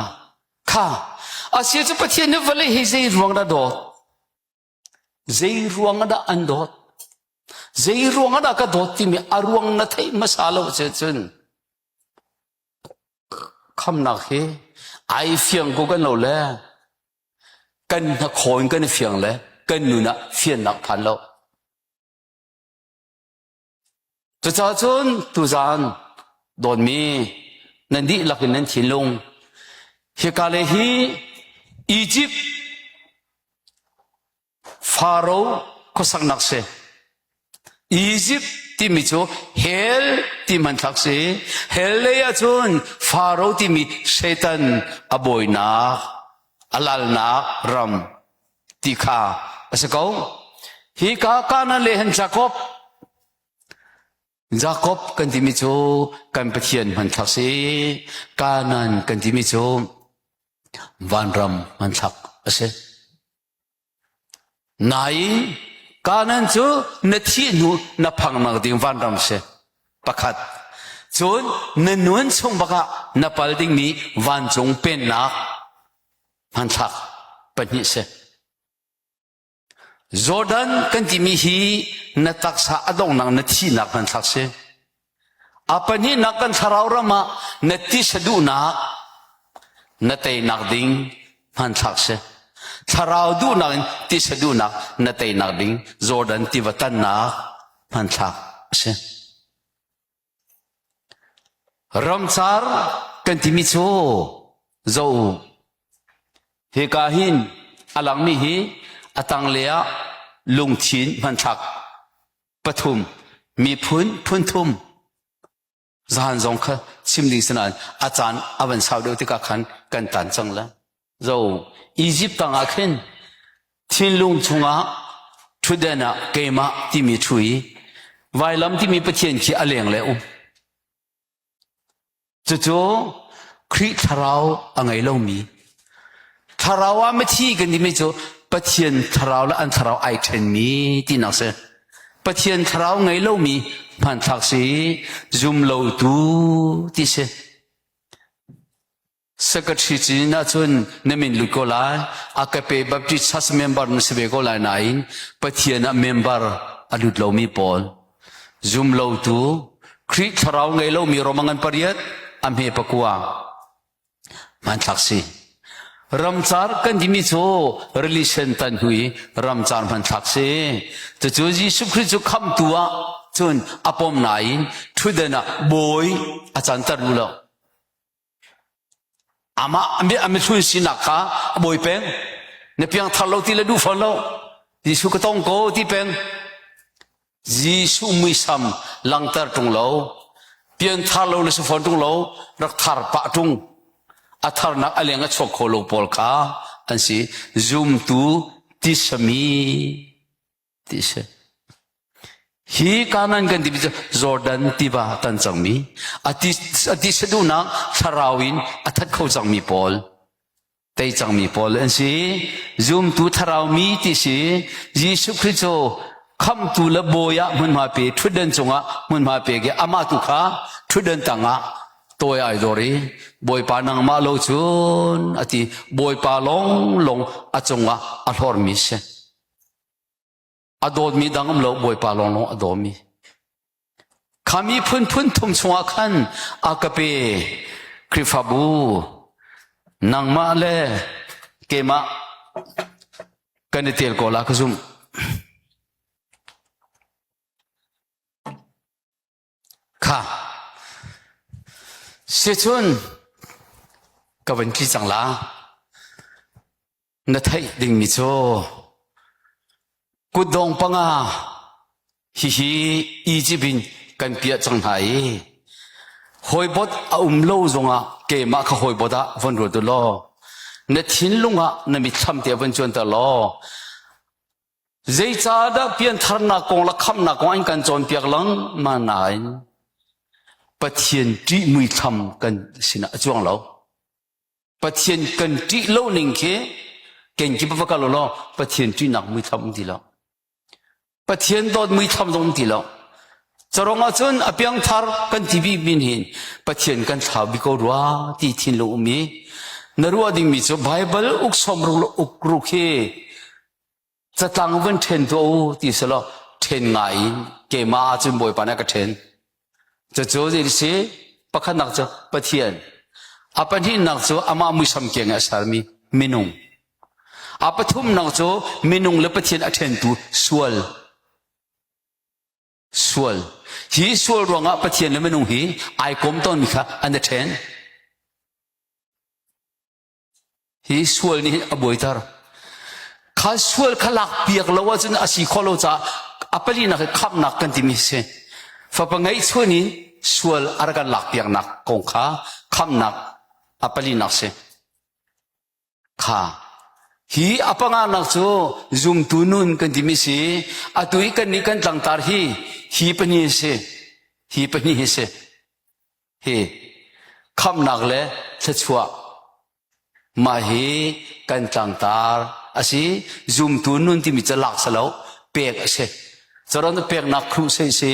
Kha a si cu Pathian nih vawlei hi zei ruang dah dawt? Zei ruang dah an dawt? Zei ruang dah ka dawt timi a ruang na theih hmasa lo cun khamnak hi ai fiang ko kan lo le kan hnakhaw in kan i fiang le kan nun ah fiannak phan lo. Cucaah cun tuzaan dawtmi nan dihlak in nan thinlung hika le hi Egypt Faro khuasaknak si. Egypt timi cu hell ti hmanthlak si. Hell lei ahcun Faro timi Satan a bawinak, a lalnak ram ti kha a si ko. Hi ka Canaan le hin Jacob Jacob kan timi cu kan Pathian hmanthlak si. Canaan kan timi cu vanram hmanthlak a si. Nain Canaan cu na thih hnu na phangnak ding vanram si. Pakhat. Cun na nun chung bakah na pal dingmi vancung pennak hmanthlak pahnih si. Jordan kan timi hi na taksa a donghnak na thihnak hmanthlak si. A pahnihnak kan thlarau ram ah na tisa duhnak na teinak ding hmanthlak si. Thlarau duhnak in tisa duhnak na teinak ding Jordan tiva tannak hmanthlak a si. Ramcar kan timi cu zo hika hin a langmi hi a tanglei ah lungthin hmanthlak pathum miphun phunthum zahan zong kha chim ding sinain a caan a van sau deuh tikah khan kan tan cang la. Zo Egypt tangah khin thinlung chungah ṭhutden ah keimah timi ṭhu i vailam timi Pathian khi a leng le um. Cucu Khrih thlarau a ngei lomi thlarau ah mithi kan timi cu Pathian thlarau le an thlarau ai ṭhenmi tinak si. Pathian thlarau ngei lomi hmanthlak si zum lotu ti si. Secretary cin ahcun na min lut ko lai. Agape Baptist Church member na si ve ko lai nain Pathian ah member a lut lomi pawl zum lotu Khrih thlarau ngei lomi Roma ngan pariat a hme pakua hmanthlak si. Ramcar kan timi cu rili sen tan hnu i ramcar hmanthlak si. Cucu Jesuh Khrih cu khamhtu ah cun a pom nain ṭhutden ah bawi a canter duh lo. Amah a mihlun sinak kha a bawi peng. Na piangthar lo ti le duh fawn lo. Jesuh ka tong ko ti peng. Jesuh muisam langter ṭung lo. Pianthar lo le si fawn ṭung lo. Rak thar pah ṭung. A tharnak a leng a chuak kho lo pawl kha an si. Zumtu tisami ti si. Hi Kanan kan timi cu Jordan tiva tan cangmi, a ti a ti saduhnak thlarau in a that kho cangmi pawl, tei cangmi pawl an si. Zumtu thlarau mi ti si. Jesuh Khrih cu khamhtu le bawi ah hmunhma pe, ṭhutdan cungah hmunhma pe ke amah tu kha ṭhutdan tangah tawi ai dor i Bawipa nangmah lo cun a ti. Bawipa lawng lawng a cungah a hlormi si. A dawtmi dang um lo Bawipa lawnglawng a dawmi. Kha miphun phun thum chungah khan a ka pe Khrihfabu nangmah le keimah kan i tel ko la ka zumh. Kha sicun ka van tli cang la. Na theih dingmi cu kutdong panga hihi Egypt in kan piah cang hna i hawibot a um lo zongah keimah kha hawibot ah von ruat u law na thinlung ah na mitthlam te von cuanter law Zeicahdah piantharnak kong le khamhnak kong an kan cawnpiak lengmang nain Pathian ṭih muithlam kan sinah a cuang lo. Pathian kan ṭih lo ning khi kenkip va kal law Pathian ṭihnak muithlam um ti lo. Pathian dawt muithlam zong um ti lo. Carong ahcun a piangthar kan ti bik min hin Pathian kan thlau bik ko rua ti thinlung um i na ruah dingmi cu Baibal uk sawm ruk ruk hi Catlang van ṭhen tuah u ti selaw ṭhen ngai in keimah ahcun Bawipa nih a ka ṭhen. Cucu zei si pakhatnak cu Pathian. A pahnihnak cu amah muisam keng a sermi minung. A pathumnak cu minung le Pathian a ṭhentu sual. Sual. Hi sual ruangah Pathian le minung hi ai kom tawnmi kha an i ṭhen. Hi sual nih a buaiter. Kha sual kha lak piak lo ahcun a si khawh lo caah a palinak hi khamhnak kan timi si. Fapa ngeihchun in sual a rak kan lak piaknak kong kha khamhnak a palinak si. Kha hi a panganak cu zumtu nun kan timi si. Atu i kan nih kan tlangtar hi hi pahnih si. Hi pahnih hi si. Hi khamhnak le thluachuah mah hi kan tlangtar a si. Zumtu nun timi cu lak si lo, pek a si. Caron peknak khrusei si.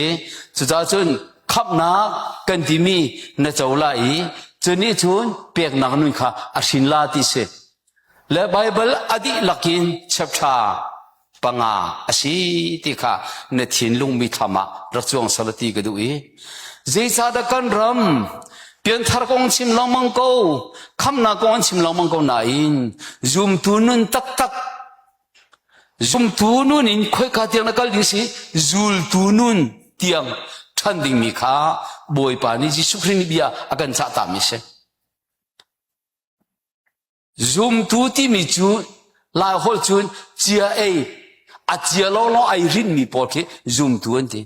Cucaah cun khamhnak kan timi na co lai i cu nih cun peknak nun kha a hrin la ti si. Le Baibal a dihlak in chapter panga a si ti kha na thinlung mithlam ah rak cuang sal ti ka duh i zeicahdah kan ram pianthar kong chim lengmang ko khamnak kong an chim lengmang ko nain zumtu nun taktak zumtu nun in khoika tiang na kal ding si zultu nun tiang ṭhan dingmi kha Bawipa nih Jesuh Khrih nih bia a kan cah tami si. Zumtu timi cu Laiholh cun cia ei a cia lawnglawng ai rinhmi pawl khi zumtu an ti.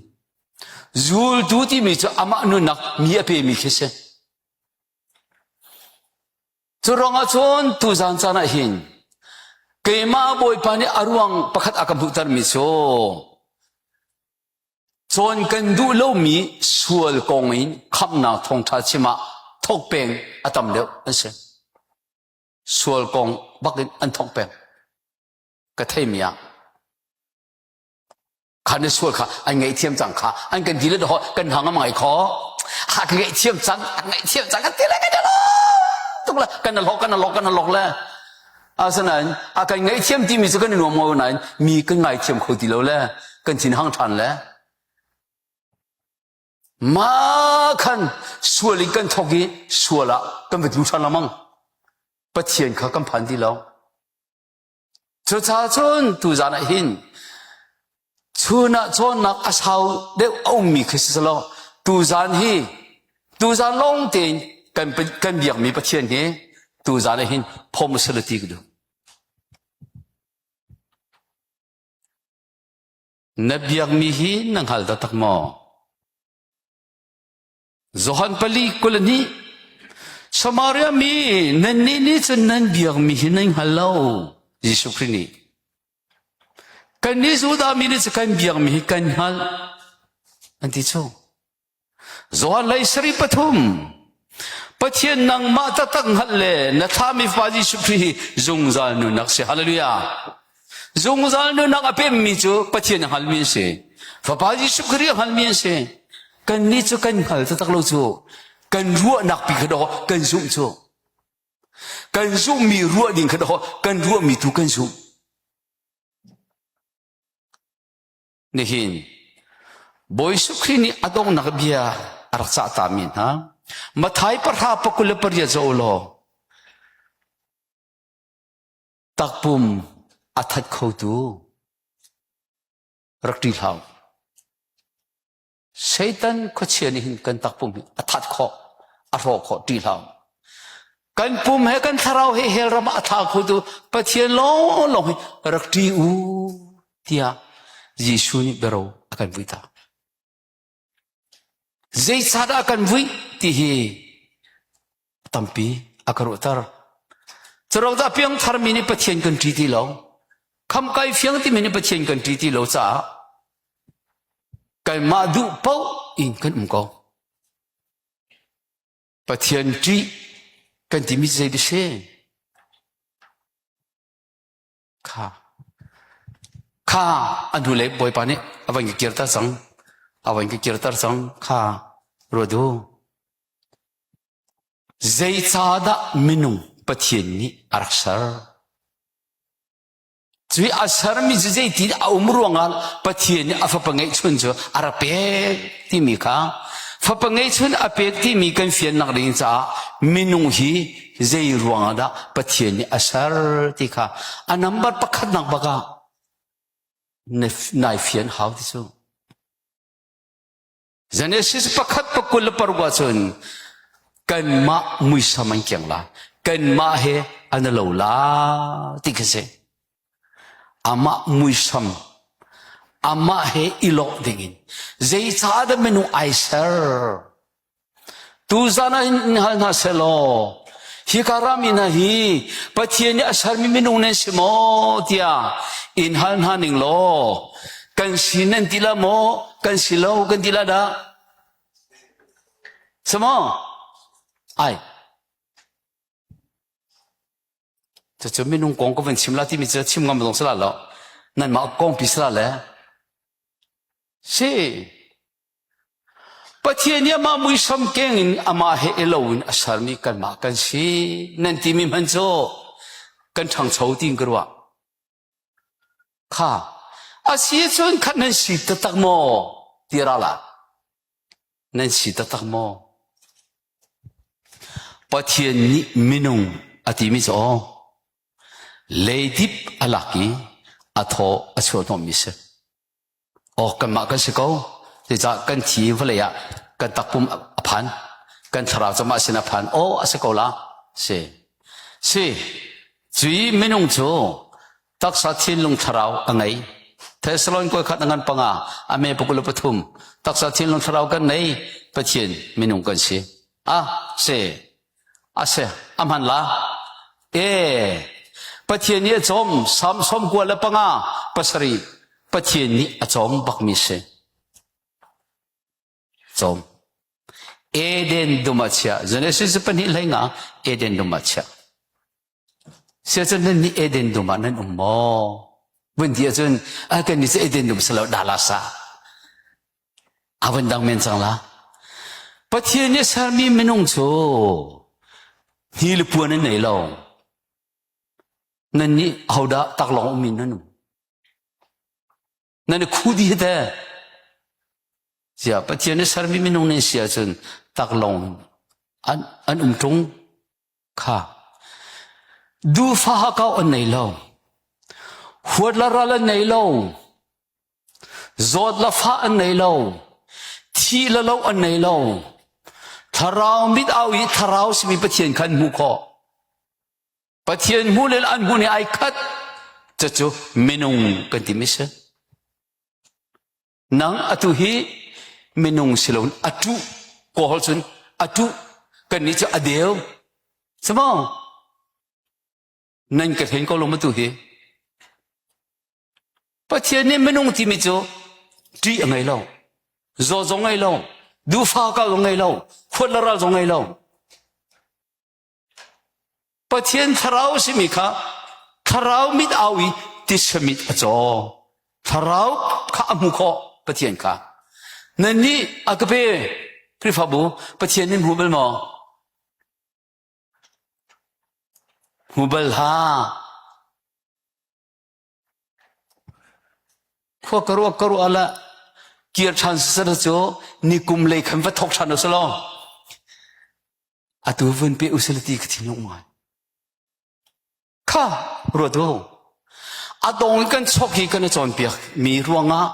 Zultu timi cu amah nunnak mi a pemi khi si. Cu ruangah cun tuzaan caan ah hin keimah Bawipa nih a ruang pakhat a ka hmuhtermi cu Cawn kan duh lomi sual kong in khamhnak thawngṭha chim ah thawk peng a tam deuh an si. Sual kong bak in an thawk peng. Ka theimi ah kha na sual kha an ngaihthiam cang kha an kan ti le daw kan hang am ngai kho ha ka ngaihthiam cang an ngaihthiam cang kan ti le kan tuk le kan lok kan lok kan lok le Asinain a kan ngaihthiam timi cu kan i nuam ko nain mi kan ngaithiam kho ti lo le kan thin hang ṭhan le mah khan sual in kan thawk i sual ah kan va tlu ṭhan lengmang. Pathian kha kan phan ti lo. Cucaah cun tuzaan ah hin Chun ah cawnnak a sau deuh a ummi khi si selaw tuzaan hi tuzaan lawng tein kan kan biakmi Pathian hi tuzaan ah hin phom a si ti ka duh. Na biakmi hi na hngal taktak maw? Johan pali 22 Samaria mi nannih nih cun nan biakmi hi nan hngal lo Jesuh Khrih nih kannih Judah mi nih cun kan biakmi hi kan hngalh an ti cu Johan lei sari pathum Pathian nangmah taktak hngalh le na thlami Fapa Jesuh Khrih hi zungzal nunnak si hallelujah Zungzal nunnak a pemmi cu Pathian a hngalmi an si. Fapa Jesuh Khrih a hngalmi an si. Kannih cu kan hngal taktak lo cu. Kan ruahnak pi kha dawh kan zumh cu. Kan zumhmi ruah ding kha dawh kan ruahmi tu kan zumh. Nihin Bawi Jesuh Khrih nih a donghnak bia a rak cah tami hna Mathai pahra pakul le pariat zoh law Takpum a that khotu rak ṭih hlah u. Satan khuachia nih hin kan takpum hi a that khawh, a hrawh khawh, ṭih hlah u. Kan pum he kan thlarau he hell ram ah a thla khotu Pathian lawnglawng hi rak ṭih u tiah Jesuh nih biaro a kan vui ta. Zeicahdah a kan vuih ti hi tampi a ka ruahter. Curuang dah piangtharmi nih Pathian kan ṭi ti lo. Khamkai fiang timi nih Pathian kan ṭi ti lo caah kanmah duh paoh in kan um ko. Pathian ṭih kan timi zei dah si? Kha kha a hnulei Bawipa nih a van ka kirter cang a van ka kirter cang kha ruat u. Zeicahdah minung Pathian nih a rak ser? Cui a sermi cu zeiti a um ruangah Pathian nih a fapa ngeihchun cu a rak pek timi kha fapa ngeihchun a pek timi kan fiannak ding caah minung hi zei ruangah dah Pathian nih a ser ti kha a number pakhatnak bak ah nai fian hau ti cu. Genesis pakhat pakul le paruk ahcun kanmah muisam an keng la kanmah he an lo la ti khi si. Amah muisam amah he i lawh dingin zeicah dah minung ai ser Tuzan ah in hal hna sehlaw hika rami hna hi Pathian nih a sermi minung nan si maw tiah in hal hna ning law kan si nan ti la maw kan si lo kan ti la dah si maw ai cucu minung kong ka van chim la timi cu chim ngam zong si la lo nanmah kong pi si la le si. Pathian nih amah muisam keng in amah he i lo in a sermi kanmah kan si nan timi hmanh cu kan ṭhangcho tiin ka ruah. Kha a si cun khat nan si taktak maw ti ra la nan si taktak maw? Pathian nih minung a timi cu aw leidip a lak i a thaw a chuah hnawhmi si. Aw kanmah kan si ko. Zeicah kan thi vawlei ah kan takpum a phan. Kan thlarau cu mah sin a phan. Aw a si ko la. Si. Si. Cui minung cu taksa thinlung thlarau a ngei. Thessalon koi khat ngan panga a me pakul pathum taksa thinlung thlarau kan nei Pathian minung kan si. Ah si. A si, a hman la. E, Pathian nih a cawm, Sam som kua le panga, pasarih, Pathian nih a cawm bakmi si. Cawm. Eden dum ah chiah. Genesis pahnih hlei nga Eden dum ah chiah. Siacun nan nih Eden dum ah nan um maw? Vun ti ahcun a kan nih cu Eden dum si lo Dallas ah. A vun dang men cang la. Pathian nih sermi minung cu hni le puan an nei lo. Nan nih hodah taklawng ummi nan um. Nan i khu dih te. Sia Pathian nih sermi minung nan si ahcun taklawng an, an um ṭung. Kha duhfah hakau an nei lo. Huat la ral an nei lo. Zawt la fah an nei lo. Thi la lo an nei lo. Thlarau mit au i thlarau simi Pathian khan hmuh khawh. Pathian hmuh le an hmuh ni ai khat. Cucu minung kan timi si. Nang atu hi minung si loin a ṭuh kawl cun a ṭuh kannih cu a deu. Samaw nan ka thlen ko lo ma tu hi? Pathian nih minung timi cu ṭih a ngei lo, zaw zong ngei lo, duhfa ka zong ngei lo, khuat le ral zong ngei lo. Pathian thlarau simi kha thlarau mit au i tisa mit a caw. Thlarau kha a hmu khawh Pathian kha. Nannih a ka pe Khrihfabu Pathian nin hmu bal maw? Hmu bal hlah. Khua ka ruah ka ruah la kir ṭhan siseh cu nikum lei khan va thawk ṭhan usih law atu vun pe usih ti ka thinlung ngai. Kha ruat u. A dong in kan chok hi kan i cawnpiak mi ruangah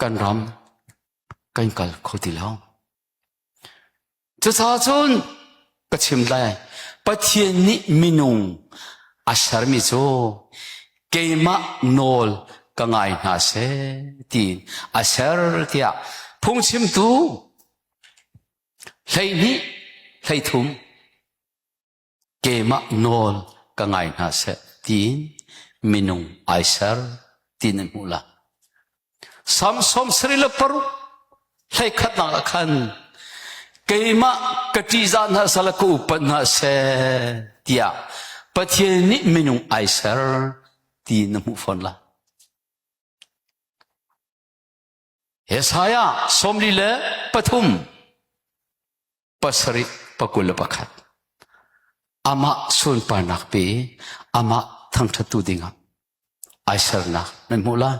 kan ram kan kal kho ti lo. Cucaah cun ka chim lai, Pathian nih minung a sermi cu keimah nawl ka ngai hna seh tiin a ser tiah phungchimtu 12 13 keimah nawl ka ngai hna seh tiin minung ai ser ti nan hmuh la. Sam som sarih le paruk hlei khatnak ah khan keimah ka ṭihzah hna sala ka upat hna seh tiah Pathian nih minung ai ser ti na hmuh fawn la. Isaiah sawmli le pathum pasarih pakul le pakhat amah sunparnak pe i amah thangṭhattu dingah ai sernak nan hmuh lai.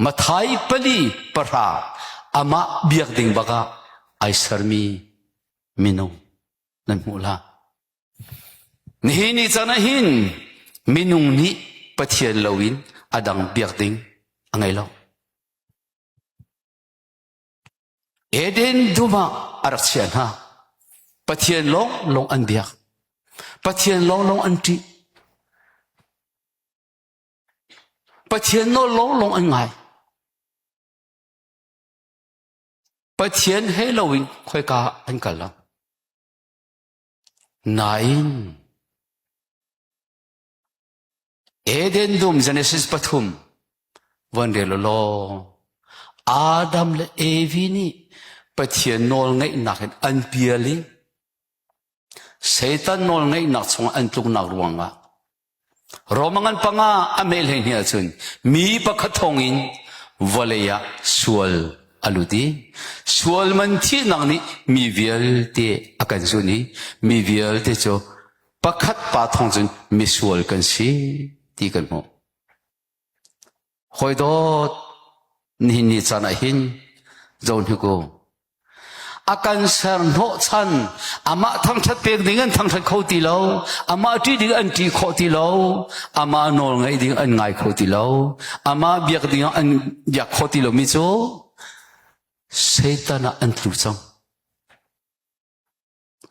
Mathai pali pahra amah biak ding bakah ai sermi minung nan hmuh lai. Nihin ni caan ah hin minung nih Pathian loin a dang biak ding a ngei lo. Eden dum ah a rak chiah hna. Pathian lawnglawng an biak. Pathian lawnglawng an ṭih. Pathian nawl lawnglawng an ngai. Pathian he loin khoika an kal lo. Nain Eden dum Genesis pathum van rel law Adam le Evi nih Pathian nawl ngeihnak in an pial i Satan nawl ngeihnak chungah an tluknak ruangah Roma ngan panga a meh hlei hni ahcun mi pakhat thawngin vawlei ah sual a lut i sual man thihnak nih mi vialte a kan zun i mi vialte cu pakhat pa thawng cun misual kan si ti kan hmuh. Hawi dawt, nihin ni caan ah hin zohhnik u. A kan ser hnawhchan, amah thangṭhat pek ding an thangṭhat kho ti lo, amah ṭih ding an ṭih khawh ti lo, amah nawl ngaih ding an ngai kho ti lo, amah biak ding an biak khawh ti lomi cu Satan ah an tlu cang.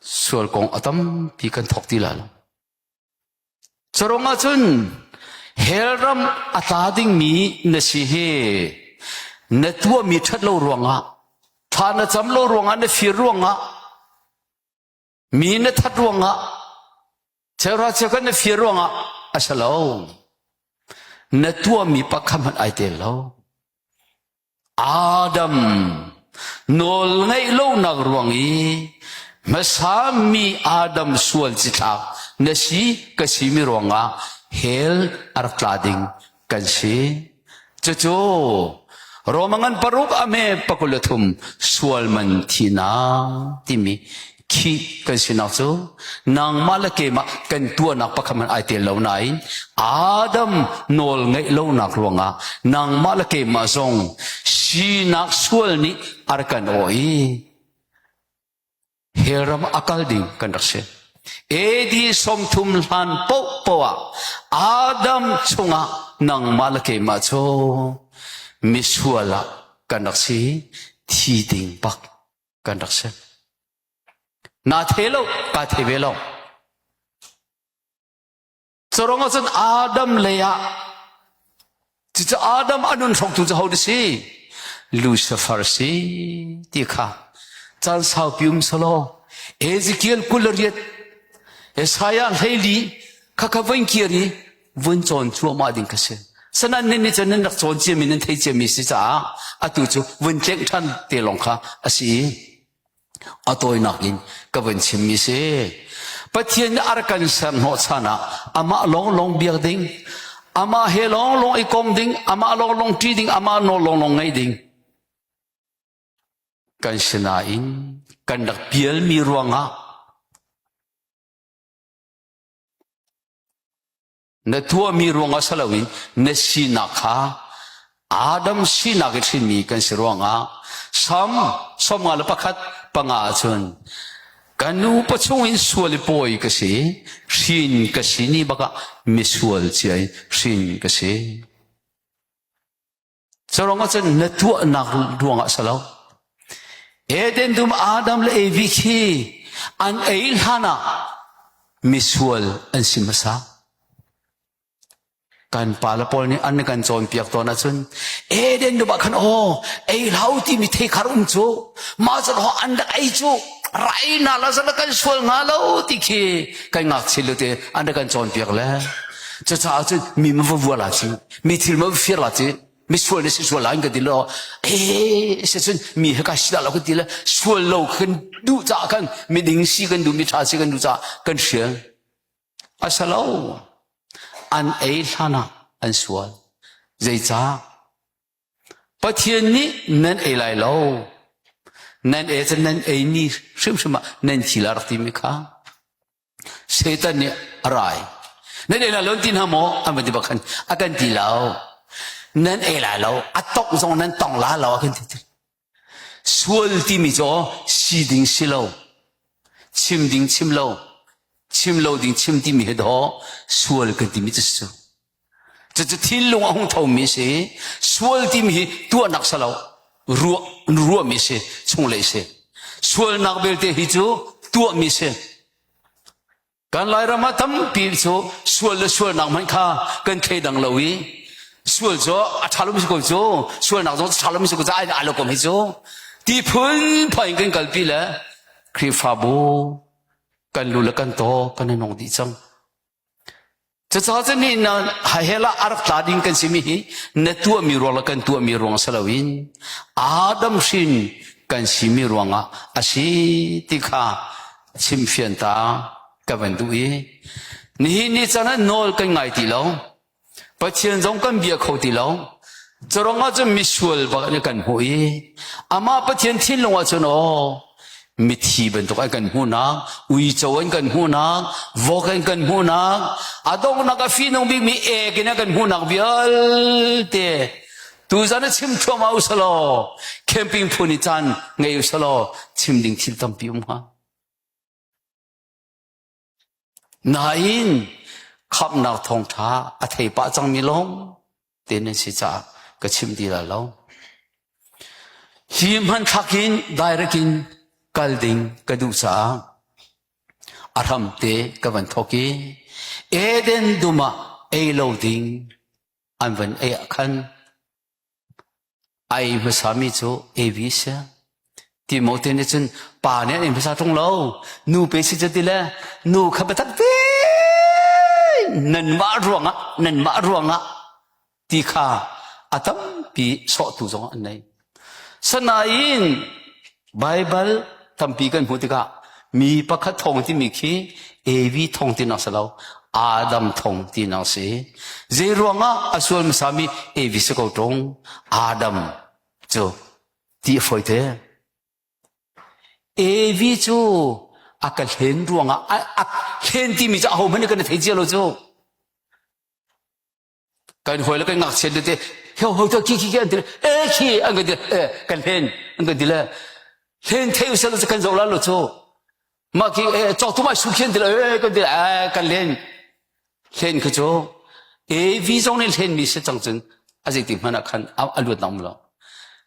Sual kong a tampi kan thawk ti lai lo. Curuang ahcun hell ram a tla dingmi na si hi na tuahmi ṭhat lo ruangah thla na cam lo ruangah na fir ruangah mi na that ruangah cheuhra cheukhat na fir ruangah a si lo. Na tuahmi pakhat hmanh ai tel lo. Adam nawl ngeih lonak ruang i hmasa mi Adam sual cithlak na si ka si mi ruangah hell a rak tla ding kan si. Cucu Roma ngan paruk a me 23 sual man thinak timi khi kan sinak cu nangmah le keimah kan tuahnak pakhat hmanh ai tel lo nain Adam nawl ngeih lonak ruangah nangmah le keimah zong sinak sual nih a rak kan awh i hell ram a kal ding kan rak si. AD 30 hlan paohpaoh ah Adam chungah nangmah le keimah cu misual ah kan rak si thi ding bak kan rak si. Na the lo, ka the ve lo. Curuang ah cun Adam lei ah cucu Adam a nun hroktu cu ho si? Lucifer si ti kha caan saupi um selaw Ezekiel 28 Isaiah 12 kha kha voin kir i vun cawn cuahmah ding kha si. Sanan nin nih cun nan rak cawn ciami nan thei ciami si caah atu cu vun tlengh ṭhan te lawng kha a si. A tawinak in ka vun chimmi si. Pathian nih a rak kan ser hnawhchan ah amah lawnglawng biak ding, amah he lawnglawng i kom ding, amah lawnglawng ṭih ding, amah nawl lawnglawng ngaih ding. Kan sinain kan rak pialmi ruangah Na tuahmi ruangah si loin na sinak kha Adam sinak i hrinmi kan si ruangah Sam 51 panga ahcun ka nu pachung in sual i pawi ka si, hrin ka si ni bakah misual cia in hrin ka si. Curuang ahcun na tuahnak ruangah si lo. Eden dum Adam le Evi khi an ei hlan ah misual an si hmasa. Kan pa le pawl nih an kan cawnpiak tawn ahcun Eden dum ah khan aw ei hlau timi theikhar um cu mah cu an rak ei cu rai na la zala kan sual hnga lo ti khi kan ngakchia lu te an rak kan cawnpiak le cucaah cun mi ma va vua la ci mi thil ma fir la ci mi sual na si sual la in ka ti lo eh se cun mi he ka si dah lo ka ti le sual lo kan duh caah kan mi ding si kan duh mi tha si kan duh caah kan hrial asalo an ei hlan ah an sual zeicah Pathian nih nan ei lai lo nan ei cun nan ei ni hrimhrim ah nan thi la rak timi kha Satan nih a rai. Nan ei lai lo ti hna maw? An van ti bak khan a kan ti lo. Nan ei lai lo. A tongh zong nan tong la lo a kan ti. Sual timi cu si ding si lo. Chim ding chim lo. Chim lo ding chim timi hi daw sual kan timi cu si. Cucu thinlung a hung thomi si. Sual timi hi tuahnak si lo. Ruah, ruahmi si. Chunglei si. Sualnak belte hi cu tuahmi si. Kan Lairam ah tampi cu sual le sualnak hmanh kha kan thleidang lo i sual cu a ṭha lomi si ko cu sualnak zong a ṭha lomi si ko caah ai lo kom hi cu ti phunphai in kan kalpi le Khrihfabu kan lu le kan taw kan i nong dih cang. Cucaah cun ni na hell ah a rak tla ding kan simi hi na tuahmi ruang le kan tuahmi ruang si loin Adam hrin kan simi ruangah a si ti kha chimfian ta ka van duh i nihin ni caan ah nawl kan ngai ti lo Pathian zong kan bia kho ti lo. Curang ah cun misual bak in kan hmuh i amah Pathian thinlung ah cun aw mithi bantuk an kan hmuhnak, uico an kan hmuhnak, vok an kan hmuhnak, a donghnak a fihnung bikmi ek in an kan hmuhnak vialte tuzan a chim thuahmah usalaw camping phun i caan ngei usalaw chim ding thil tampi um hnga. Nain khamhnak thawngṭha a thei pah cangmi lawng te nan si caah ka chim ti lai lo. Hi hmanthlak in direct in kal ding ka duh caah a hramte ka van thawk i Eden dum ah ei lo ding an van ei ah khan A ei hmasami cu Evi a si. Timote nih cun pa nih an ei hmasa ṭung lo. Nu pe si cu ti le nu kha biatak te nanmah ruangah nanmah ruangah ti kha a tampi sawhtu zong an nei. Sanain Baibal tampi kan hmuh tikah mi pakhat thawng timi khi Evi thawng tinak si lo Adam thawng tinak si. Zei ruangah a sual hmasami Evi si ko ṭung Adam cu ti a fawi te. Evi cu a ka hlen ruangah a hlen timi cu ahohmanh nih kan i thei cia lo cu. Kan hawi le kan ngakchia te heo ho to khi khi khi an ti e khi an kan ti e kan hlen an kan ti le hlen thei usal cu kan zoh la lo cu mah khi e cawk tu mai su khi an ti le e kan ti e kan hlen hlen khi cu AV zong nih hlen mi si cang cun a zei ti hmanh ah khan a luat na um lo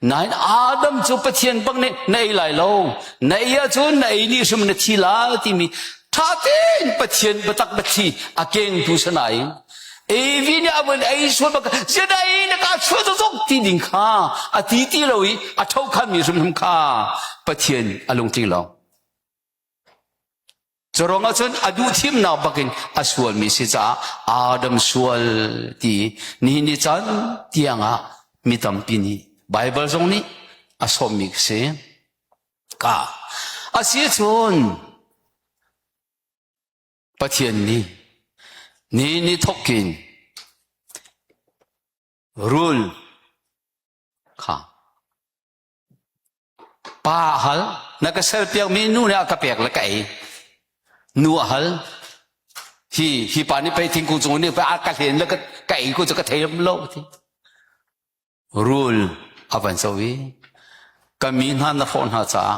Nain Adam cu Pathian bak nih na ei lai lo. Na ei ahcun na ei ni hrim na thi lai timi ṭha tein Pathian biatak biathli a kengtu si nain Evi nih a vun ei sual bak ziah ei na ka chuah zokzok ti ding kha a ti ti lo i a ṭhokhanmi hrimhrim kha Pathian a lungtling lo. Curuangah cun a duh thimnak bakin a sualmi si caah Adam sual ti nihin ni caan tiangah mi tampi nih Baibal zong nih a sawmmi ka si. Ka a si cun Pathian nih ni ni thawkin rul kha Pa a hal. Na ka serpiakmi nu nih a ka pek le ka ei. Nu a hal. Hi hi pa nih pei thingkung cung nih pei a ka hlen le ka, ka ei ko cu ka thei lo ti. Rul a van zo i ka mi hna na hrawh hna caah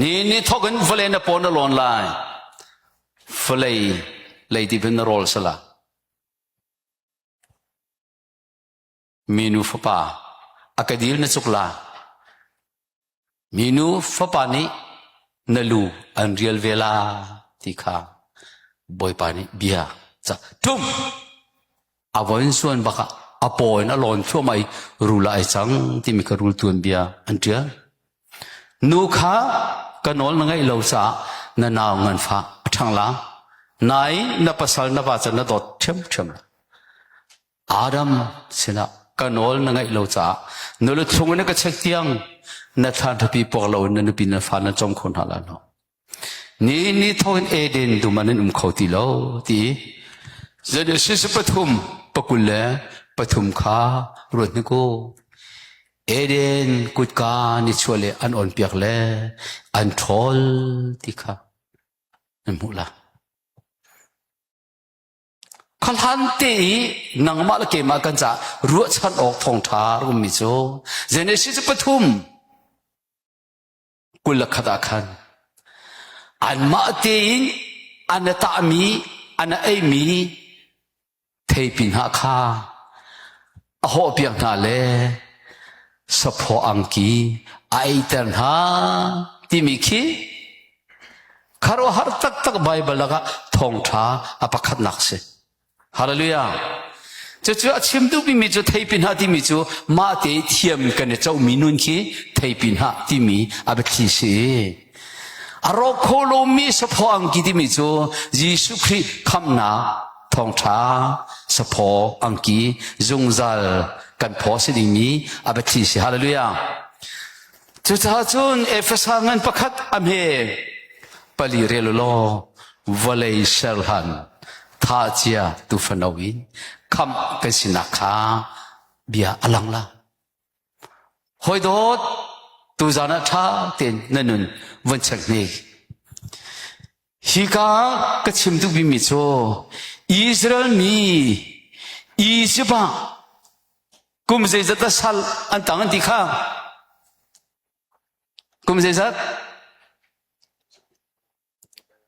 ni ni thawk in vawlei na paw na lawn lai. Vawlei leidip in na rawl sala. Minu fapa a ka dil na cuk la. Minu fapa nih na lu an rial ve la ti kha Bawipa nih bia ca tum a von suan bak ah a paw in a lawn thluahmah i rul ah ai cang timi kha rul tuan bia an ṭial. Nu kha ka nawl na ngaih lo caah na nau nganfah a ṭhang la. Nai na pasal na va cu na dawt ṭhiamṭhiam la. Adam sinah ka nawl na ngaih lo caah na luthlung in na ka chek tiang na thlan ṭhapi puak lo in na nupi na fa na cawm kho hna lai lo. Ni ni thawk in Eden dum ah nan um kho ti lo ti Genesis pathum pakul le pathum kha ruat hnik u. Eden kutka nichuah le an on piak le an ṭhawl ti kha nan hmuh la. Khuahlan te i nangmah le keimah kan caah ruahchan awk thawngṭha a ummi cu Genesis pathum 21 ah khan anmah tein an tahmi an eimi theipi hna kha a hawhpiak hna le saphaw angki a eiter hna timi khi khuaruahhar taktak Baibal lakah thawngṭha a pakhatnak si. Hallelujah. Cucu a chim duhmi cu theipi hna timi cu mah te thiam kan i comi nun khi theipi hna timi a biathli si. A rawk kho lomi saphaw angki timi cu Jesuh Khrih khamhnak thawngṭha saphaw angki zungzal kan phaw si dingmi a biathli si. Hallelujah. Cucaah cun Efesa ngan pakhat a hme pali rel law vawlei ser hlan tha cia tufano in khamh kan sinak kha bia a lang la. Hawi dawt tuzan ah ṭha tein na nun von check hnik. Hika ka chim duhmi cu Israel mi Egypt ah kum zeizat dah sal an tang an ti kha? Kum zeizat?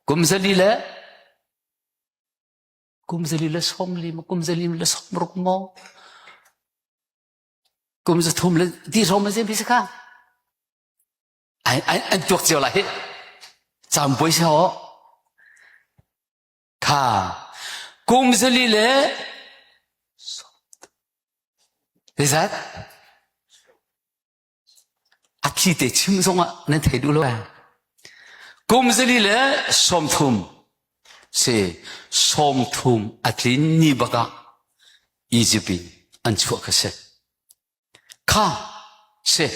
Kum zali le kum zali le 40 maw kum zali le 60 maw kum 300 le ti hrawng ma zem hi si kha an tuak cio lai hi campui si ho kha kum zali le zeizat a thi te chim zongah nan thei duh lo kum zali le 30 si 30 a tlin ni bakah Egypt in an chuah kha si Kha si.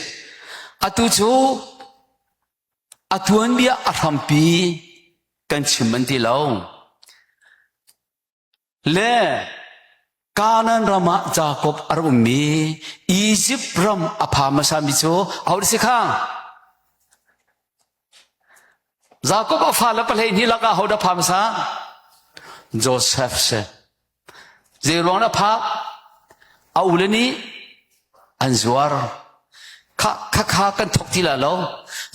Atu cu a tuanbia a hrampi kan chim an ti lo. Le Kanaan ram ah Jakob a rak ummi Egypt ram a pha hmasami cu aho si kha? Jakob a fale 12 lakah ahodah pha hmasa? Joseph si. Zeiruang na phak? A ule nih an zuar. Kha kha kha kan thok ti la lo.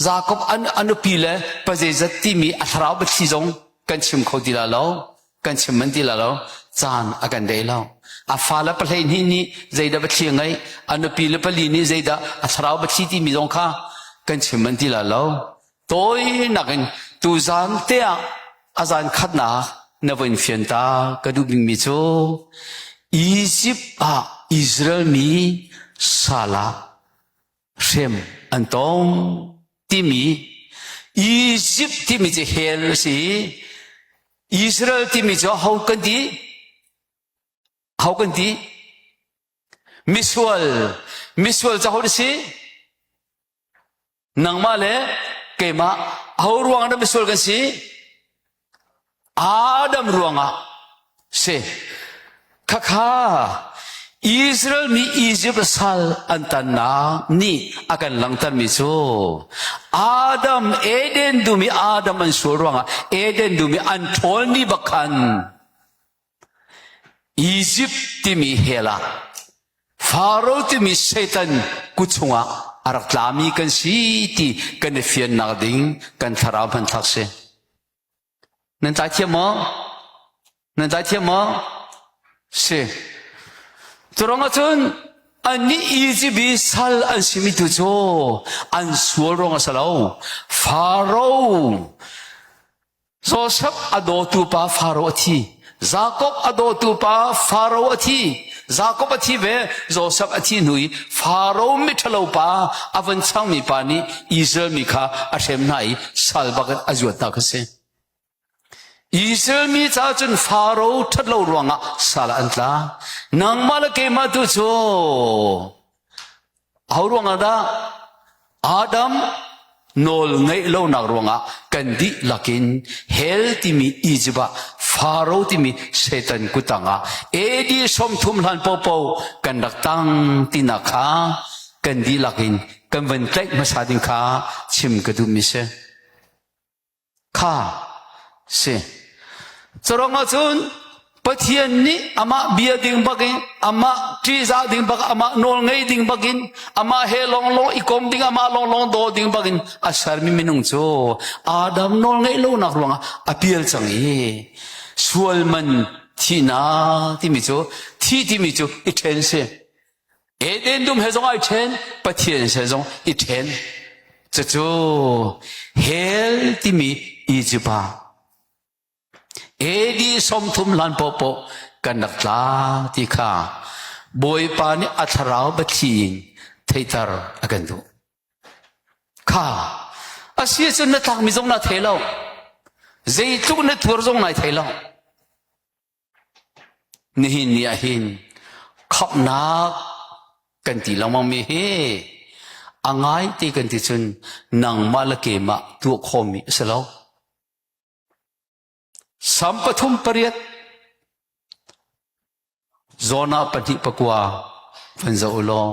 Jakob an a nupi le pa zeizat timi a thlarau biathli zong kan chim kho ti la lo. Kan chim man ti la lo. Caan a kan dei lo. A fale 12 nih zeidah biathli a ngeih? A nupi le pali nih zeidah a thlarau biathli timi zong kha kan chim man ti la lo. Tawinak in tuzan te ah a zan khatnak na von fian ta ka duh bikmi cu Egypt ah Israel mi sal ah hrem an tong timi Egypt timi cu hell a si Israel timi cu ho kan ti ho kan ti misual misual cu ho si Nangmah le keimah aho ruang dah misual kan si? Adam ruangah si. Khakha Israel mi Egypt sal an tannak nih a kan langhtermi cu Adam Eden dum i Adam an sual ruangah Eden dum i an ṭhawl ni bak khan Egypt timi hell ah Faro timi Satan kut chungah a rak tlami kan si ti kan i fiannak ding kan thlarau hmanthlak si. Nan tlai thiam maw? Nan tlai thiam maw? Si. Curang ahcun annih Egypt i sal an simi tu cu an sual ruang a si lo. Faro Joseph a dawtu pa Faro a thi. Jakob a dawtu pa Faro a thi. Jakob a thi ve. Joseph a thi hnu i Faro miṭhalo pa a van changmi pa nih Israel mi kha a hrem hna i sal bak in a zuat hna kha si. Israel mi caah cun Faro ṭhatlo ruangah sal an tla. Nangmah le keimah tu cu Aho ruangah dah Adam nawl ngeih lonak ruangah kan dihlak in hell timi Egypt ah Faro timi Satan kutang ah AD 30 hlan popo kan rak tang tinak kha kan dihlak in kan van tlaih hmasa ding kha chim ka duhmi si. Kha si. Curuang ahcun Pathian nih amah bia ding bakin amah ṭihzah ding bak amah nawl ngei ding bakin amah he lawnglawng i kom ding amah lawnglawng daw ding bakin a sermi minung cu Adam nawl ngeih lonak ruangah a pial cang i sual man thihnak timi cu thi timi cu i ṭhen si. Eden dum he zong ai ṭhen, Pathian he zong i ṭhen. Cucu hell timi Egypt ah AD 30 hlan poahpoah kan rak tla ti kha Bawipa nih a thlarau biathli in theihter a kan duh. Kha a si ahcun na tlakmi zong na thei lo. Zeitluk na tuar zong nai thei lo. Nihin ni ah hin khamhnak kan ti lengmangmi hi a ngai ti kan ti cun nangmah le keimah tuah khawhmi a si lo. Sam 3 8 Jonah 2 9 van zoh u law.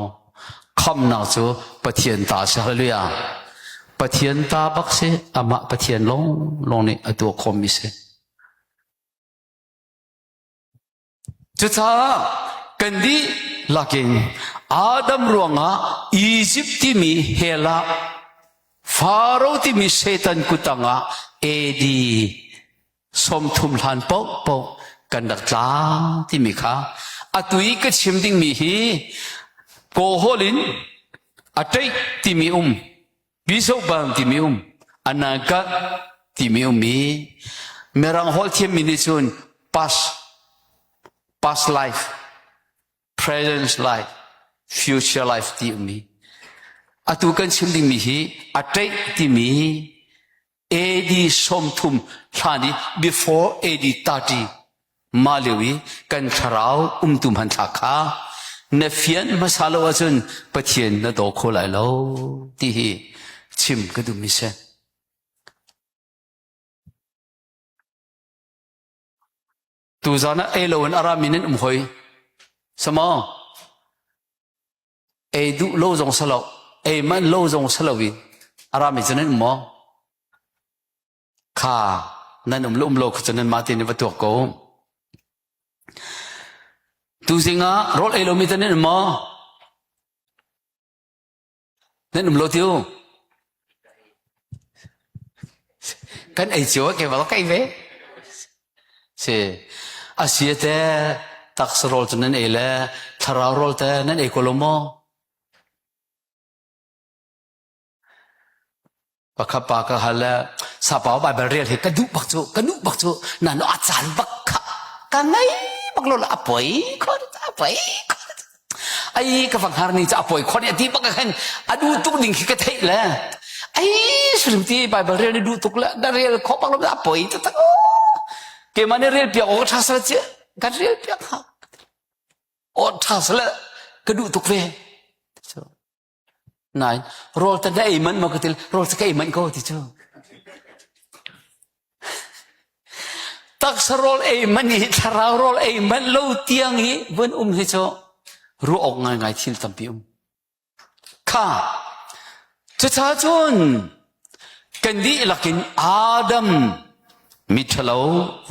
Khamnak cu Pathian ta si. Hallelujah. Pathian ta bak si, amah Pathian lawng lawng nih a tuah khawhmi si. Cucaah kan dihlak in Adam ruangah Izipt timi hell ah Faro timi Satan kutang ah AD 30 hlan paohpaoh kan rak tla timi kha atu i ka chim dingmi hi kawhol in a ṭeih timi um Bisoban timi um, anaga timi um i Mirang holh thiammi nih cun past, past life, present life, future life ti um i atu kan chim dingmi hi a ṭeih timi AD 30 hlan i before AD 30 Mah lio i kan thlarau umtu hmanthlak kha na fian hmasa lo ahcun Pathian na daw kho lai lo ti hi chim ka duhmi si. Tuzan ah ei loin a rami nan um hoi. Sama ei duh lo zong sa lo, ei manh lo zong sa lo i a rami cu nan um maw? Kha nan um le um lo kha cu nanmah tein va tuak ko. Tuzing ah rawl ei lomi te nan um maw? Nan um lo tiu? Kan ei cio ke va ka ei ve. Si asia te taksa rawl cu nan ei le thlarau rawl te nan ei ko lo maw? Pakhat pa ka hal le sapa Bible rel hi ka duh bak cu ka duh bak cu na no a caan bak kha ka ngei bak lo la a poi kho a poi kho ai ka fang har ni cu a poi kho ni a ti bak khan a duh tuk ding khi ka theih le ai sulim ti Bible rel ni duh tuk le na rel kho bak lo a poi tak keimah nih rel piak awk tha sal ci kan rel piak ha aw tha sal ka duh tuk ve Nain rawl te na ei manh maw ka ti rawl cu ka ei manh ko ti cu. Taksa rawl ei manh i thlarau rawl ei manh lo tiang hi vun um hi cu ruah awk ngaingai thil tampi um. Kha cucaah cun kan dihlak in Adam Miṭhalo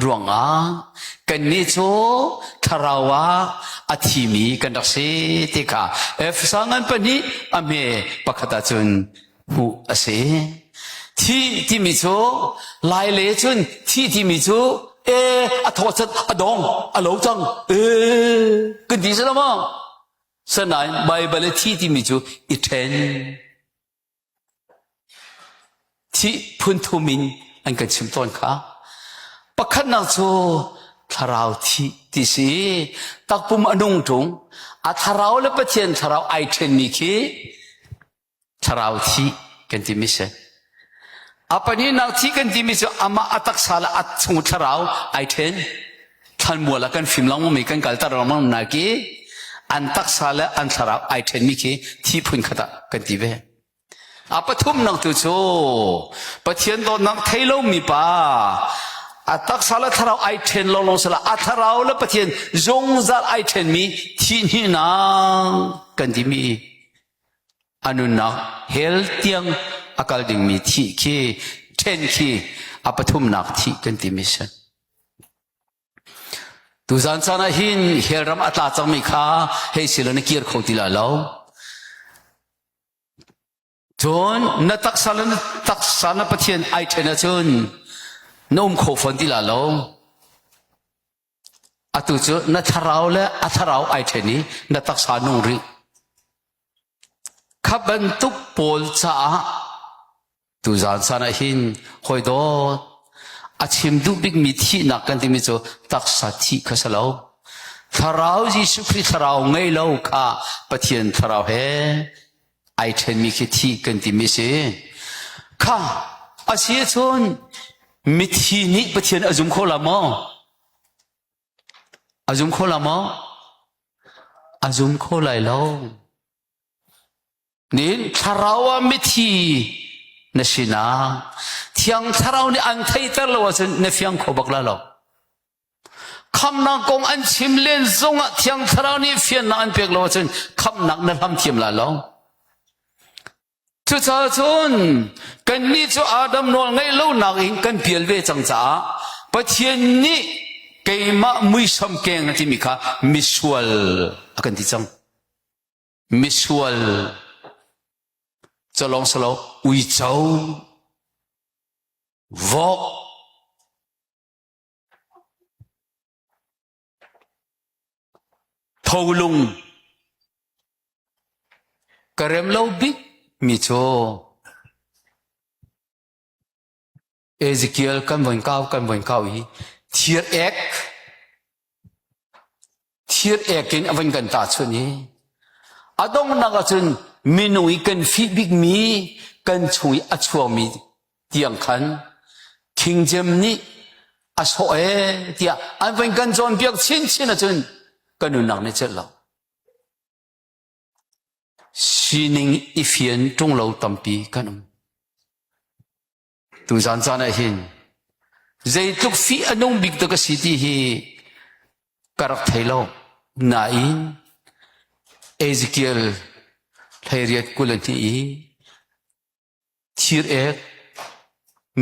ruangah kannih cu thlarau ah a thimi kan rak si ti kha Efesa ngan pahnih a hme pakhat ahcun hmuh a si. Thi timi cu lai le cun thi timi cu e a thaw cat a dong a lo cang e kan ti si lo maw? Sanain Baibal i thi timi cu i ṭhen Thih phunthum in an kan chim tawn kha. Pakhatnak cu thlarau thih ti si. Takpum a nung ṭung. A thlarau le Pathian thlarau ai ṭhenmi khi thlarau thih kan timi si. A pahnihnak thih kan timi cu amah a taksa le a chung thlarau ai ṭhen. Thlanmual ah kan fim lengmang mi kan kalter lengmang na ki an taksa le an thlarau ai ṭhenmi khi thi phun khat ah kan ti ve. A pathumnak tu cu Pathian dawtnak thei lomi pa a taksa le thlarau ai ṭhen lawnglawng sila a thlarau le Pathian zungzal ai ṭhenmi thihhnihnak kan timi a nunnak hell tiang a kal dingmi thih khi ṭhen khi a pathumnak thih kan timi si. Tuzan caan ah hin hell ram a tla cangmi kha hei silo na kir kho ti lai lo. Cun na taksa le na taksa na Pathian ai ṭhen ahcun na um kho fawn ti lai lo. Atu cu na thlarau le a thlarau ai ṭhen i na taksa nung rih. Kha bantuk pawl caah tuzaan caan ah hin hawi dawt a chim duh bikmi thihnak kan timi cu taksa thih kha si lo. Thlarau Jesuh Khrih thlarau ngei lo kha Pathian thlarau he ai ṭhenmi khi thih kan timi si. Kha a si ahcun mithi nih Pathian a zum kho la maw? A zum kho la maw? A zum kho lai lo. Nin thlarau ah mithi na sinah thiang thlarau nih an theihter lo ahcun na fiang kho bak la lo. Khamnak kong an chim len zongah thiang thlarau nih fiannak an pek lo ahcun khamnak na hlam thiam la lo. Cucaah cun kannih cu Adam nawl ngaih lonak in kan pial ve cang caah Pathian nih keimah muisam keng a timi kha misual a kan ti cang. Misual calong salo uico vok Tholung ka rem lo bik mi cu Ezekiel kan von kau kan von kau i thir ek thir ek in a von kan tahchunh i a donghnak ahcun minung i kan fih bikmi kan chung i a chuakmi tiang khan thingcem nih a sawh ee tiah an van kan cawnpiak chinchin ahcun kan nunnak nih celh lo. Sining i fian ṭung lo tampi kan um. Tuzan caan ah hin zeitluk fih a nung bik dah ka si ti hi ka rak thei lo. Nain Ezekiel 18 22 i Thir ek,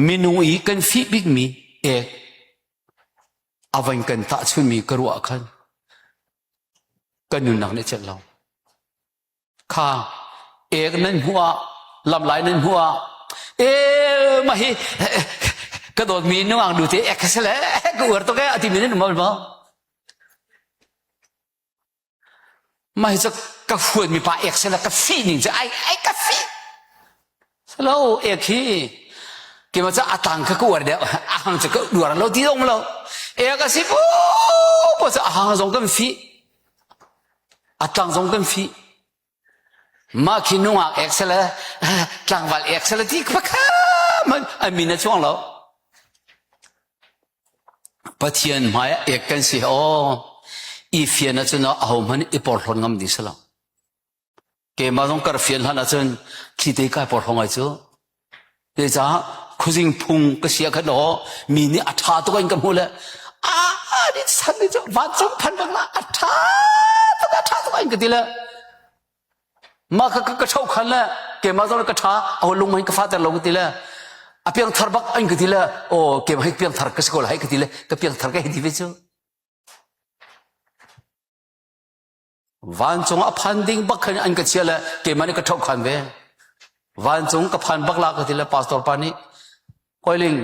minung i kan fih bikmi ek a van kan tahchunmi ka ruah ah khan kan nunnak nih celh lo. Kha ek nan hmuh ah, lamlai nan hmuh ah, e mah hi ka dawtmi nungak nu te ek ka si le ka uar tuk e a timi nan um bal maw? Mah hi cu ka huatmi pa ek sila ka fih ning cu ai ai ka fih. Salo ek hi keimah cu a tang kha ka uar deuh a hang cu ka uar lo ti dong lo. Ek a si po po cu a hang zong kan fih. A tlang zong kan fih. Mah khi nungak ek sila tlangval ek sila ti pakha man a min a chuang lo. Pathian hmai ah ek kan si aw i fian ahcun ahohmanh i porhlawt ngam ding si lo. Keimah zong kar fian hlan ahcun thli te kai porhlaw ngai cu. Zeicah khuazing phung ka si ah khan aw mi nih a ṭha tuk in ka hmuh le a ni san ni cu vancung phan bang la a ṭha tuk a ṭha tuk in ka ti le Mah kha ka ṭho khan le keimah zong ka ṭha a lung in ka fater lo ka ti le a piangthar bak an ka ti le aw keimah hi piangthar ka si ko lai ka ti le ka piangthar ka hei ti ve cu. Vancung a phan ding bak khan an ka chia le keimah nih ka ṭho khan ve. Vancung ka phan bak la ka ti le pastor pa nih Koiling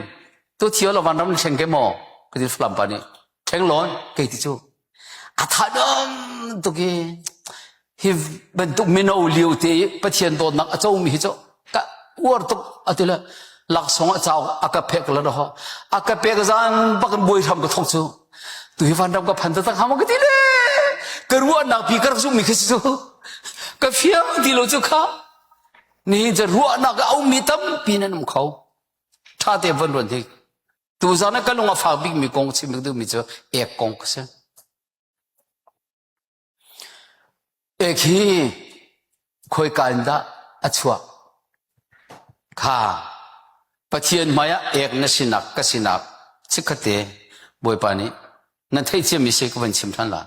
tu thio lo vanram ni thleng ke maw ka ti Falam pa nih thleng lawn kei ti cu a tha dom tuk i hi bantuk mino lio te i Pathian dawtnak a comi hi cu ka uar tuk a ti le laksawng a cauk a ka pek la ho a ka pek zan bak in buai hram ka thok cu tu hi vanram ka phan taktak hama ka ti le ka ruahnak pi ka rak zummi khi si cu ka fiang ti lo cu kha nihin cu ruahnak a ummi tampi nan um kho ṭha te von ruan hi Tuzan ah ka lung a fak bikmi kong chim ka duhmi cu ek kong ka si. Ek hi khoika in dah a chuah? Kha Pathian hmaiah ek na sinak ka sinak chikkhatte Bawipa nih nan theih ciami si ka van chim ṭhan la.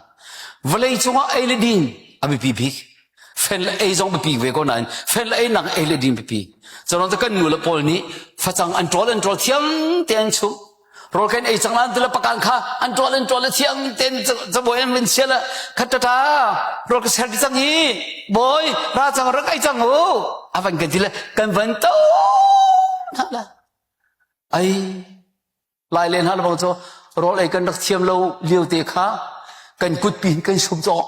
Vawlei cungah ei le din a biapi bik. Fen le ei zong biapi ve ko nain fen le ei nak ei le din biapi. Cun kan nu le pawl nih facang an ṭawl an ṭawl thiam te an chumh. Rawl kan ei cang lan tila pakan kha an ṭawl an ṭawl thiam ten cabuai an vin sia le khat tata rawl ka ser di cang hi bawi ra cang rak ei cang u a van kan ti le kan van to la ai Lai le hna lebang cu rawl ei kan rak thiam lo lio te kha kan kutpi in kan sum cawk.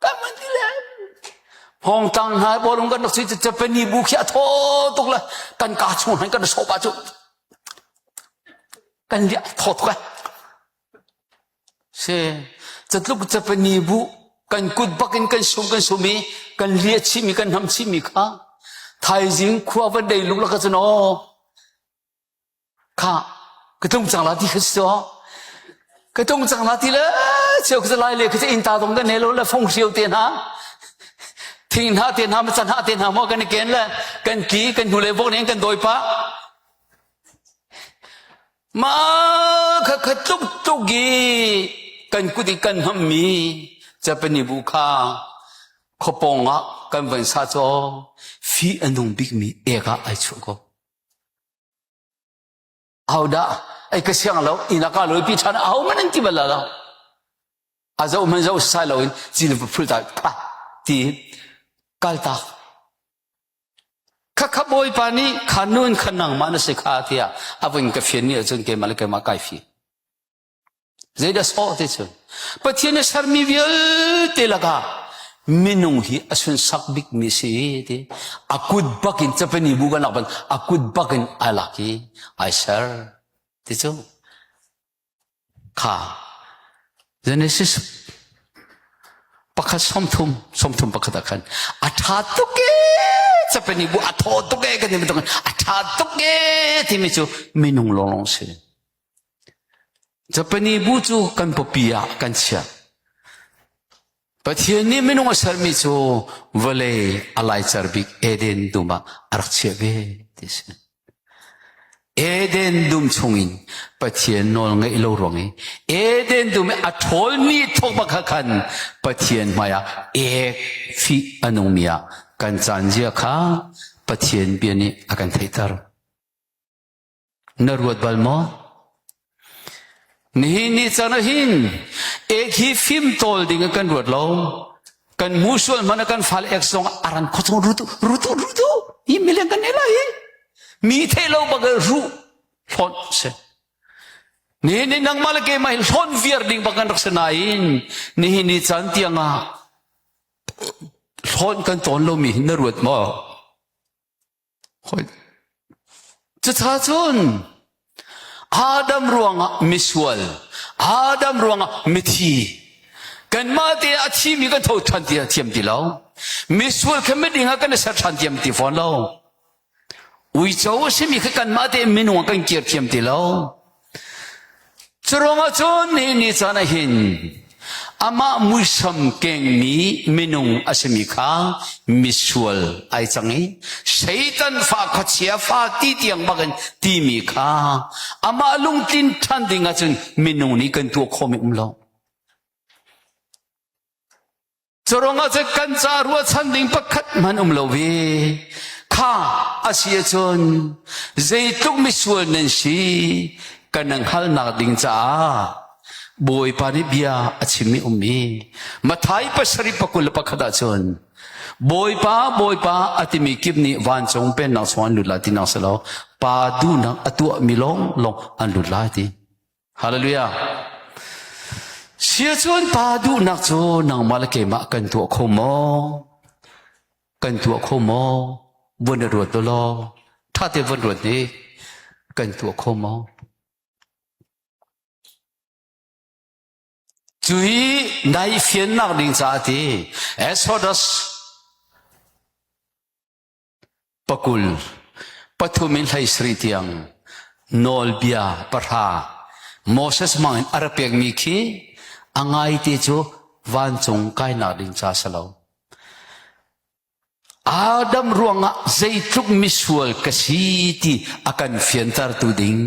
Kan man ti le Hongtang hna bawlung kan rak sui Japanese bu khi a thaw tuk le kan ka chung han kan sawh pa cu kan liah thaw tuk ai. Si catluk Japanese bu kan kut bak in kan sum kan sum i kan liah chihmi kan hnam chihmi kha thaizing khua van dei luk laka cun aw kha ka tlung cang la ti kha si ka tlung cang la ti le cheu ka lai le ka inn ta dong kan ne lo le fong hrio te hna thing hna te hna ma hna te hna mo kan ken le kan tli kan hnu le vok nen kan doi pa Mah kha kha tluk tluk i kan kut i kan hnammi Japanese bu kha. Khuapawng ah kan van sa cu fi a nung bikmi ek ah ai chuah ko. Ahodah ei ka siang lo inn ah ka lawi pi ṭhan aho man an ti bal lo. A zoh hman zoh sai loin cil phul ta pha ti kaltak. Khakha Bawipa nih kha nun kha nangmah na si kha tiah a vun ka fian ni ahcun keimah le keimah kai fi. Zeidah sawh ti cun Pathian a sermi vialte lakah minung hi a sunsak bikmi si ti a kut bakin capani bu kan lak ban a kut bakin ai lak i ai ser ti cu kha Genesis pakhat 30 31 ah khan a ṭha tuk e capani bu a thaw tuk e kan ti bantuk a ṭha tuk e timi cu minung lawnglawng si Japani bu cu kan pawpi ah kan chiah. Pathian nih minung a sermi cu vawlei a laicer bik Eden dum ah a rak chiah ve ti a si. Eden dum chungin Pathian nawl ngeih lo ruang i Eden dum i a ṭhawlmi thawk bak khan Pathian hmaiah ek fih a nungmi ah kan caan zia kha Pathian bia nih a kan theihter. Na ruat bal maw? Nihin ni caan ah hin ek hi fim tawl ding ah kan ruat lo. Kan mu sual hmanh ah kan fale ek zong aran khuachung rutu rutu rutu hi mileng kan nei lai hi. Mi theih lo bak ruh hlawt si. Nihin ni nangmah le keimah hi hlawn viar ding bak kan rak si nain nihin ni caan tiang ah hlawn kan tawn lomi hi na ruat maw? Cucaah cun Adam ruangah misual, Adam ruangah mithi, kanmah te a thimi kan tho ṭhan ti thiam ti lo. Misual kha miding ah kan i ser ṭhan thiam ti fawn lo. Uico a simi kha kanmah te minung ah kan kir thiam ti lo. Curuangah cun nihin ni caan ah hin amah muisam kengmi minung a simi kha misual ai cang i Satan fa khuachia fa ti tiang bakin timi kha amah lungtlin ṭhan ding ahcun minung nih kan tuah khawhmi um lo. Curuangah cun kan ca ruahchan ding pakhat hmanh um lo ve. Kha a si ahcun zeitluk misual nan si kan nan hngalhnak ding caah Bawipa nih bia a chimmi um i Matthai pasarih pakul le pakhat ahcun Bawipa Bawipa a timi kip nih vancung pennak chung an lut lai tinak si lo pa duhnak a tuahmi lawng lawng an lut lai ti. Hallelujah. Siacun pa duhnak cu nangmah le keimah kan tuah kho maw? Kan tuah kho maw? Vun i ruat law, ṭha te vun ruat ni kan tuah kho maw? Cu hi nai fiannak ding caah ti Exodus Pakul, pathum in 17 tiang nawlbia pahra Moses hmang in a rak pekmi khi a ngaite cu vancung kainak ding ca si lo. Adam ruangah zeitluk misual ka si ti a kan fiantertu ding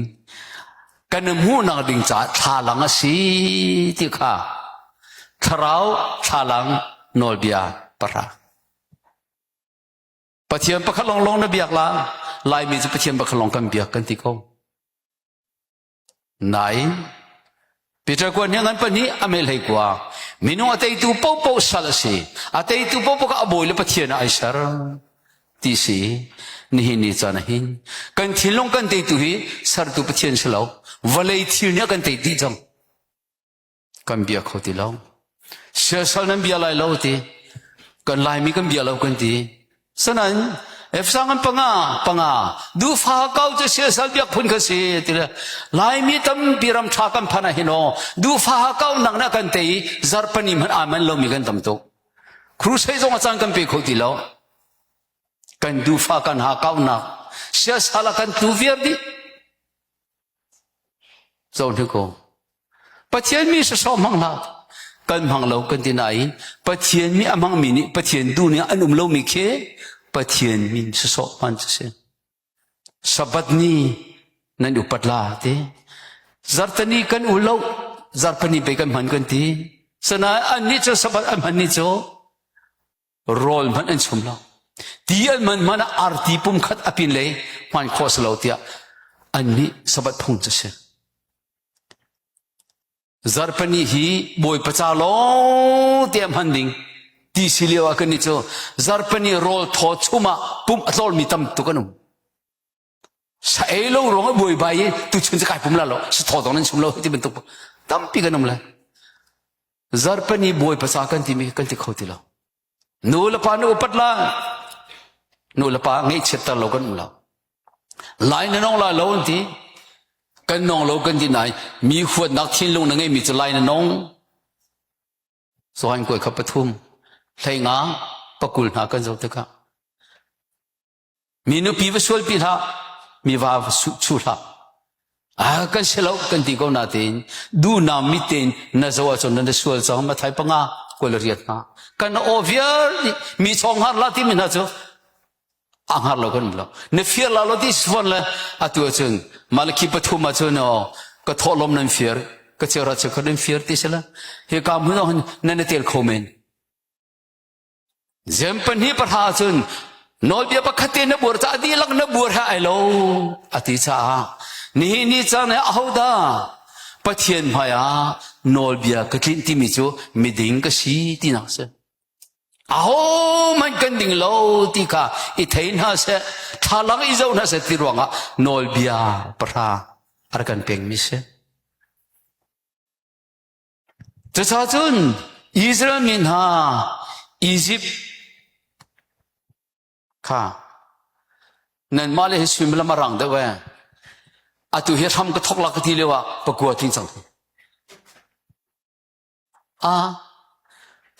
kan hmuhnak ding caah thlalang a si ti kha thlarau thlalang nawlbia pahra. Pathian pakhat lawnglawng na biak la Laimi cu Pathian pakhat lawng kan biak kan ti ko. Nain Peter kuan hi ngan pahnih a mel hei kua minung a teitu popo sal a si a teitu popo ka a bawi le Pathian ah ai ser ti si nihin ni caan ah hin kan thinlung kan teitu hi sertu Pathian si lo vawlei thil nih a kan tei dih cang kan bia kho ti lo siasal nan bia lai lo ti kan laimi kan bia lo kan ti sanan efsang an panga panga dufa kau cu siasal biak phun kha si ti le laimi tampi ram tha kan phan ah hin aw dufa kau nak na kan tei zarpani hman aman lomi kan tam tuk crusade zong a caan kan pe kho ti lo kan dufa kan ha kau nak siasal kan tu viar dih Zohhnik ko. Pathian mi sasawh hmang hlah. Kan hmang lo kan ti nain Pathian mi a hmangmi nih Pathian duh ning an um lomi khi Pathian min sasawh hman cu si. Sabbath ni nan upat la ti. Zartani kan ul lo. Zarpani pe kan hman kan ti. Sanain an nih cu Sabbath an hman ni cu. Rawl hmanh an chum lo. Ti an man hmanh ah arti pum khat a pin lei hman khawh si lo tiah an nih Sabbath phung cu si. Zarhpini hi Bawipa ca lawng te hman ding ti si lio ah kan nih cu zarhpini rawl thaw chum ah pum a tlawlmi tam tuk an um. Sa ei lo ruang ah buaibai i tuchun cu kai pum la lo sa thaw zong nan chum lo ti bantuk tampi kan um le. Zarhpini Bawipa ca kan timi kan ti kho ti lo. Nu le pa nu upat la nu le pa ngeihchiatter lo kan um lo. Lai na nong lai lo an ti. Kan nong lo kan ti nain mi huatnak thinlung na ngeimi cu lai na nong. Sohain kuai kha pathum hleinga pakul hna kan zoh tikah mi nupi va sualpi hlah mi va va chu hlah ah kan si lo kan ti ko natein duhnam mi tein na zo ahcun na sual cang mathai panga kul riat hna kan aw vial mi chong har la ti mi hna cu a hngar lo kan um lo na fir la lo ti sifon le atu ahcun malaki pathum ahcun aw ka thawhlawm nan fir ka chera che nan fir ti sila hi ka hmun ah nan na tel kho men Zem pahnih pahra ahcun nawlbia pakhat te na buar caah dihlak na buar he ai lo a ti caah nihin ni caan ah ahodah Pathian hmaiah nawlbia ka tlinh timi cu miding ka si tinak si. Ahohmanh kan ding lo ti kha i thei hna seh, thlalang i zoh hna seh ti ruangah nawlbia pahra a rak kan pekmi si. Cucaah cun Israel mi hna Izipt kha nanmah le hi suimilam a rang deuh ee. Atu hi hram ka thok la ka ti lio ah pakua tling cang. A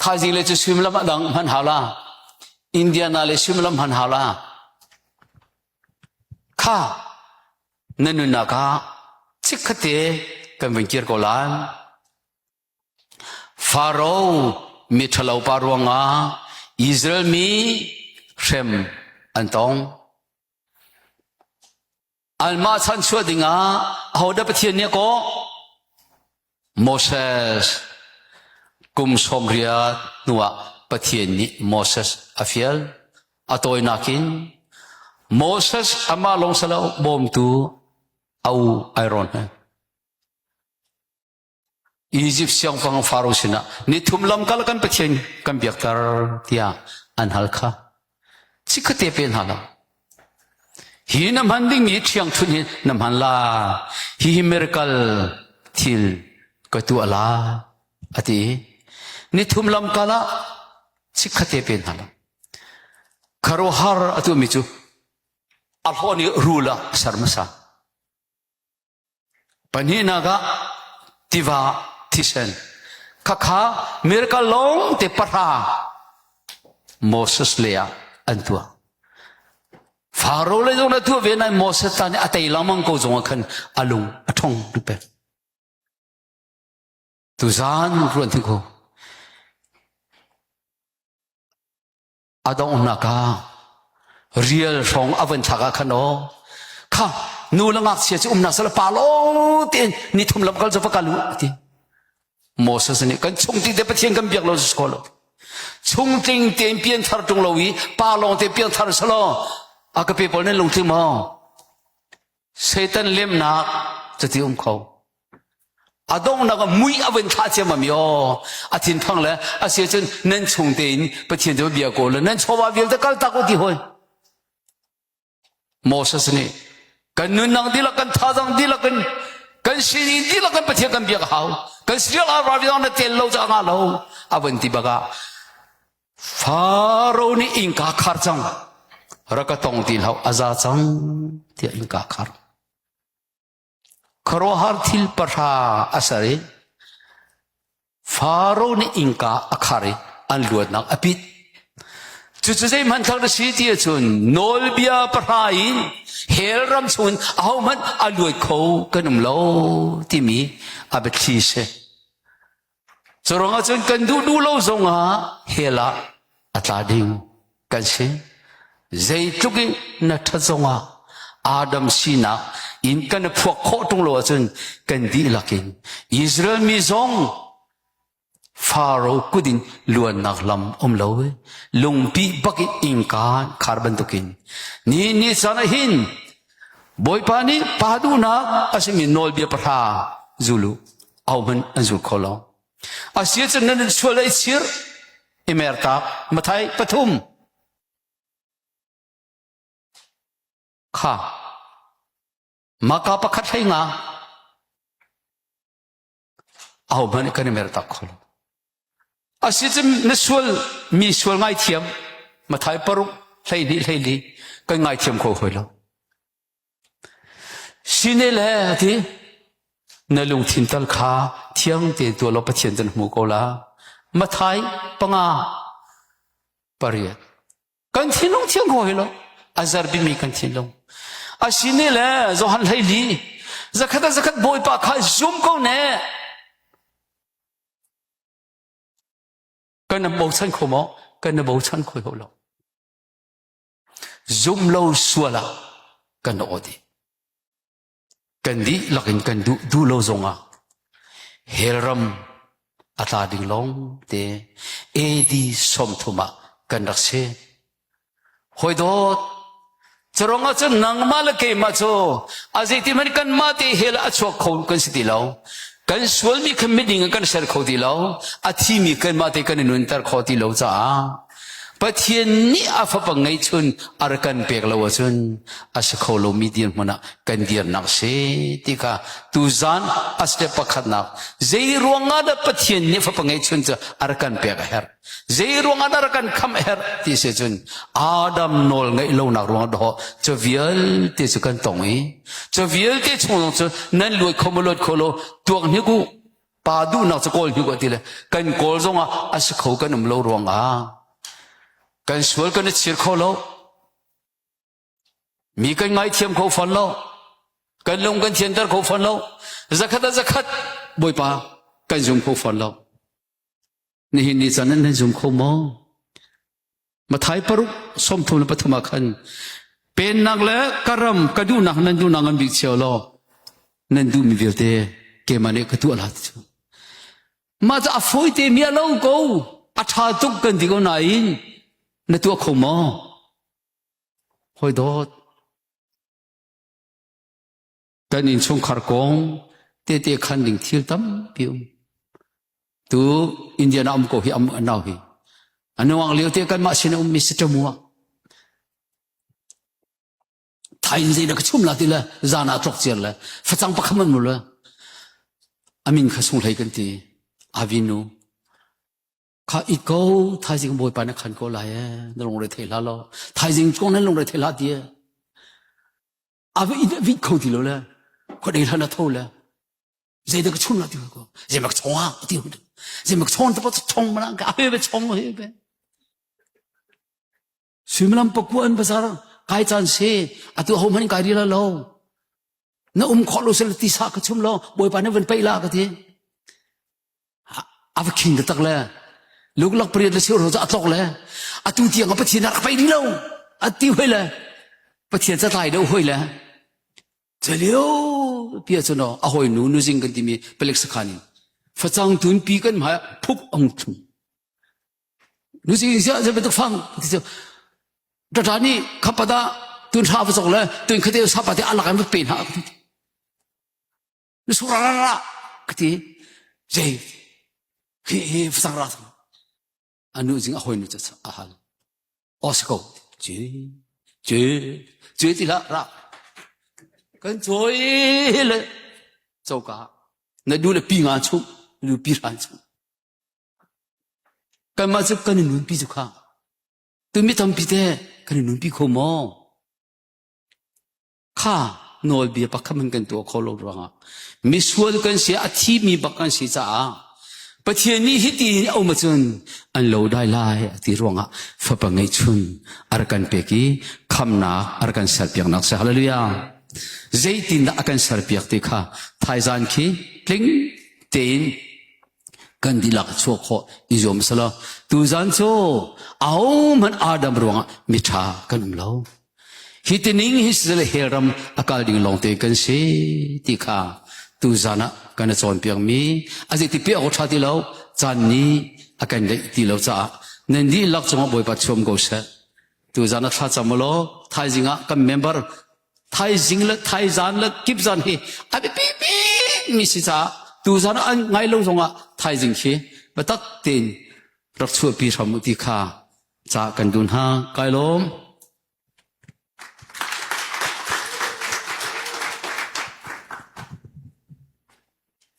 thaizing le cu suimilam a dang hman hau la. Indiana le suimilam hman hau la. Kha na nunnak ah chikkhatte kan vun kir ko lai. Faro mi ṭhalo pa ruangah Israel mi hrem an tong. Anmah chanchuah dingah ahodah Pathian nih a kawh? Moses kum sawmriat hnuah Pathian nih Moses a fial. A tawinak in Moses amah lawng si lo bawmtu a u Aaron he Izipt siangpahrang Faro sinah nithum lamkal kan Pathian kan biakter tiah an hal kha chikkhatte pe hna lo. Hi na hman dingmi ṭhiangṭhunh hi na hman la. Hihi miracle thil ka tuah la a ti. Nithum lamkal ah chikkhatte pe hna lo. Khuaruahhar a tuahmi cu a hlawh nih rul ah a ser hmasa. Pahnihnak ah tiva thisen. Khakha miracle lawng te pahra Moses le ah an tuah. Faro le zong na tuah ve nai Moses ta nih a tei lengmang ko zong ah khan a lung a ṭhong tuk peng. Tuzaan ruan thi ko. A donghnak ah rial hrawng a van thlak ah khan aw kha nu le ngakchia cu umnak sal pa lo tein ni thum lam kal cu va kal u ti Moses nih kan chung ti te Pathian kan biak lo su ko lo chung tling tein pian thar tung lo i pa lawng te pian thar salo a ka pe pawl nan lungtling maw Satan lemnak cuti um kho. A donghnak ah mui a van thlah ciammam i aw a thinphang le a si cun nan chung tein Pathian cu bia ko le nan chawva vialte kal tak u ti hoi. Moses nih kan nunnak dihlak kan thazang dihlak in kan sining dihlak in Pathian kan biak a hau. Kan sial a ravi na tel lo ca nga lo a van ti bak ah Faro nih innka khar cang. Rak ka tong ti hlah a za cang tiah innka khar. Khuaruahhar thil pahra a ser i Faro nih innka a khar i an luatnak a pit. Cucu zeihmanh thlak na si ti ahcun nawlbia pahra in hell ram chungin ahohmanh a luat kho kan um lo timi a biathli si. Cu ruangah cun kan duh duh lo zongah hell ah a tla ding kan si. Zeitluk in na ṭhat zongah Adam sinak in kan i phuak khawh ṭung lo ahcun kan dihlak in Israel mi zong. Faro kut in luannak lam um lo lungpi bak in innka khar bantukin ni ni caan ah hin Bawipa nih pa duhnak a simi nawlbia pahra zulu ahohmanh an zul kho lo. Asi cun nan sual i chir i mertak Mathai pathum kha maka pakhat hlei nga ahohmanh kan i mertak kho lo. Asi cun na sual mi sual ngaithiam Mathai paruk 12 12 kan ngaithiam kho hoi lo. Sine le ti na lungthin tal kha thiang tein tuah law Pathian cu na hmu ko la. Mathai panga pariat kan thinlung thiang ko hi lo a zar bimi kan thinlung a sine le Johan 12 zakhat a zakhat bawipa kha zum ko ne kan na bochan kho maw kan na bochan kho lo zum lo sual ah kan aw dih kan dihlak in kan duh duh lo zongah hell ram a tla ding lawng te AD 30 ah kan rak si. Hawi dawt, curang ah cun nangmah le keimah cu a zeiti hmanh kanmah te hell ah a chuak kho kan si ti lo. Kan sualmi kha miding in kan ser kho ti lo. A thimi kanmah te kan i nunter kho ti lo caah Pathian nih a fapa ngeihchun a rak kan pek lo ahcun a si kho lomi dirhmun ah kan dirnak si ti kha tuzan a step pakhatnak zei ruangah dah Pathian nih fapa ngeihchun cu a rak kan pek a herh zei ruangah dah rak kan khamh a herh ti si cun Adam nawl ngeih lonak ruangah dawh cu vialte cu kan tong i cu vialte chung zong cu nan luat kho maw luat kho lo tuak hnik u pa duhnak cu kawl hnik ti le kan kawl zongah a si kho kan um lo ruangah kan sual kan i chir kho lo mi kan ngaithiam kho fawn lo kan lung kan thianter kho fawn lo zakhat a zakhat bawipa kan zum kho fawn lo nihin ni caan nan zum kho maw Mathai paruk 33 ah khan pennak le ka ram ka duhnak nan duhnak ngan bik cio law nan duhmi vialte keimah nih ka tuah la ti cu mah cu a fawi te mi a lo ko a ṭha tuk kan ti ko nain na tuah kho maw hawi dawt Kan innchungkhar kong tete khan ding thil tampi um. Tu Indiana um ko hi am nau hi. Anuang lio te kan mah sin um mi si ṭamua. Thain zei na ka chum la ti le zan ah tlok ciar le facang pakham an mu le amin kha sung hlei kan ti avinu kha i ko thaizing bawipa na khan ko lai e na lungre thei hla lo thaizing kong nan lungre thei hla ti e a va in a vit kho ti lo le khuadei hlan a tho le zeidah ka chum la ti ko zei mak chong ah ti zei mak chong te pa chong mana ka he be chong he be suimilam pakua an bazar kai chan se atu ho man kai ri la lo na um kho lo sel ti sa ka chum lo bawipa ne van pei la ka ti A va khing taktak le luklak pariat le cheu ro cu a tlok le atu tiang a Pathian a rak pei ding lo a ti hoi le Pathian catlai deuh hoi le calio pia cu no a hawi nu nuzing kan timi palek sakhan in facang tun pi kan hmai phuk ong thum nuzing sia zei bantuk fang ti cu tata nih khapada tun hra va cok le tun khate sapa te alak an va pe hna na sura ra ra ka ti zei hi hi fasang ra anu jing a hoi nu cha a hal o si ko ci ci ci ti la ra kan choi le choka na du le pi nga chu lu pi ran chu kan ma chu kan nun pi chu kha tu mi tampi te kan nun pi kho maw Kha nawlbia pakhat hmanh kan tuah kho lo ruangah misual kan si a thimi bak kan si caah Pathian nih hiti hin a um ahcun an lo dai lai a ti ruangah fapa ngeihchun a rak kan pek i khamnak a rak kan serpiaknak si. Hallelujah. Zeitindah a kan serpiak ti kha thaizan khi tling tein kan dihlak chuah khawh i zuam selaw tuzan cu ahohmanh Adam ruangah miṭha kan um lo. Hi tining hi siseh hell ram a kal ding lawngte kan si ti kha tuzan ah kan i cawnpiakmi a zei ti pe awk ṭha ti lo. Caan nih a kan ngeih ti lo caah nan dihlak cungah Bawipa chuam ko seh. Tuzan a thlacam law thaizing ah kan member thaizing le thaizan le kipzan hi a biapi mi si caah tuzan an ngai lo zongah thaizing khi biatak tein rak chuahpi hram u ti kha ca kan dun hna. Kai lawm.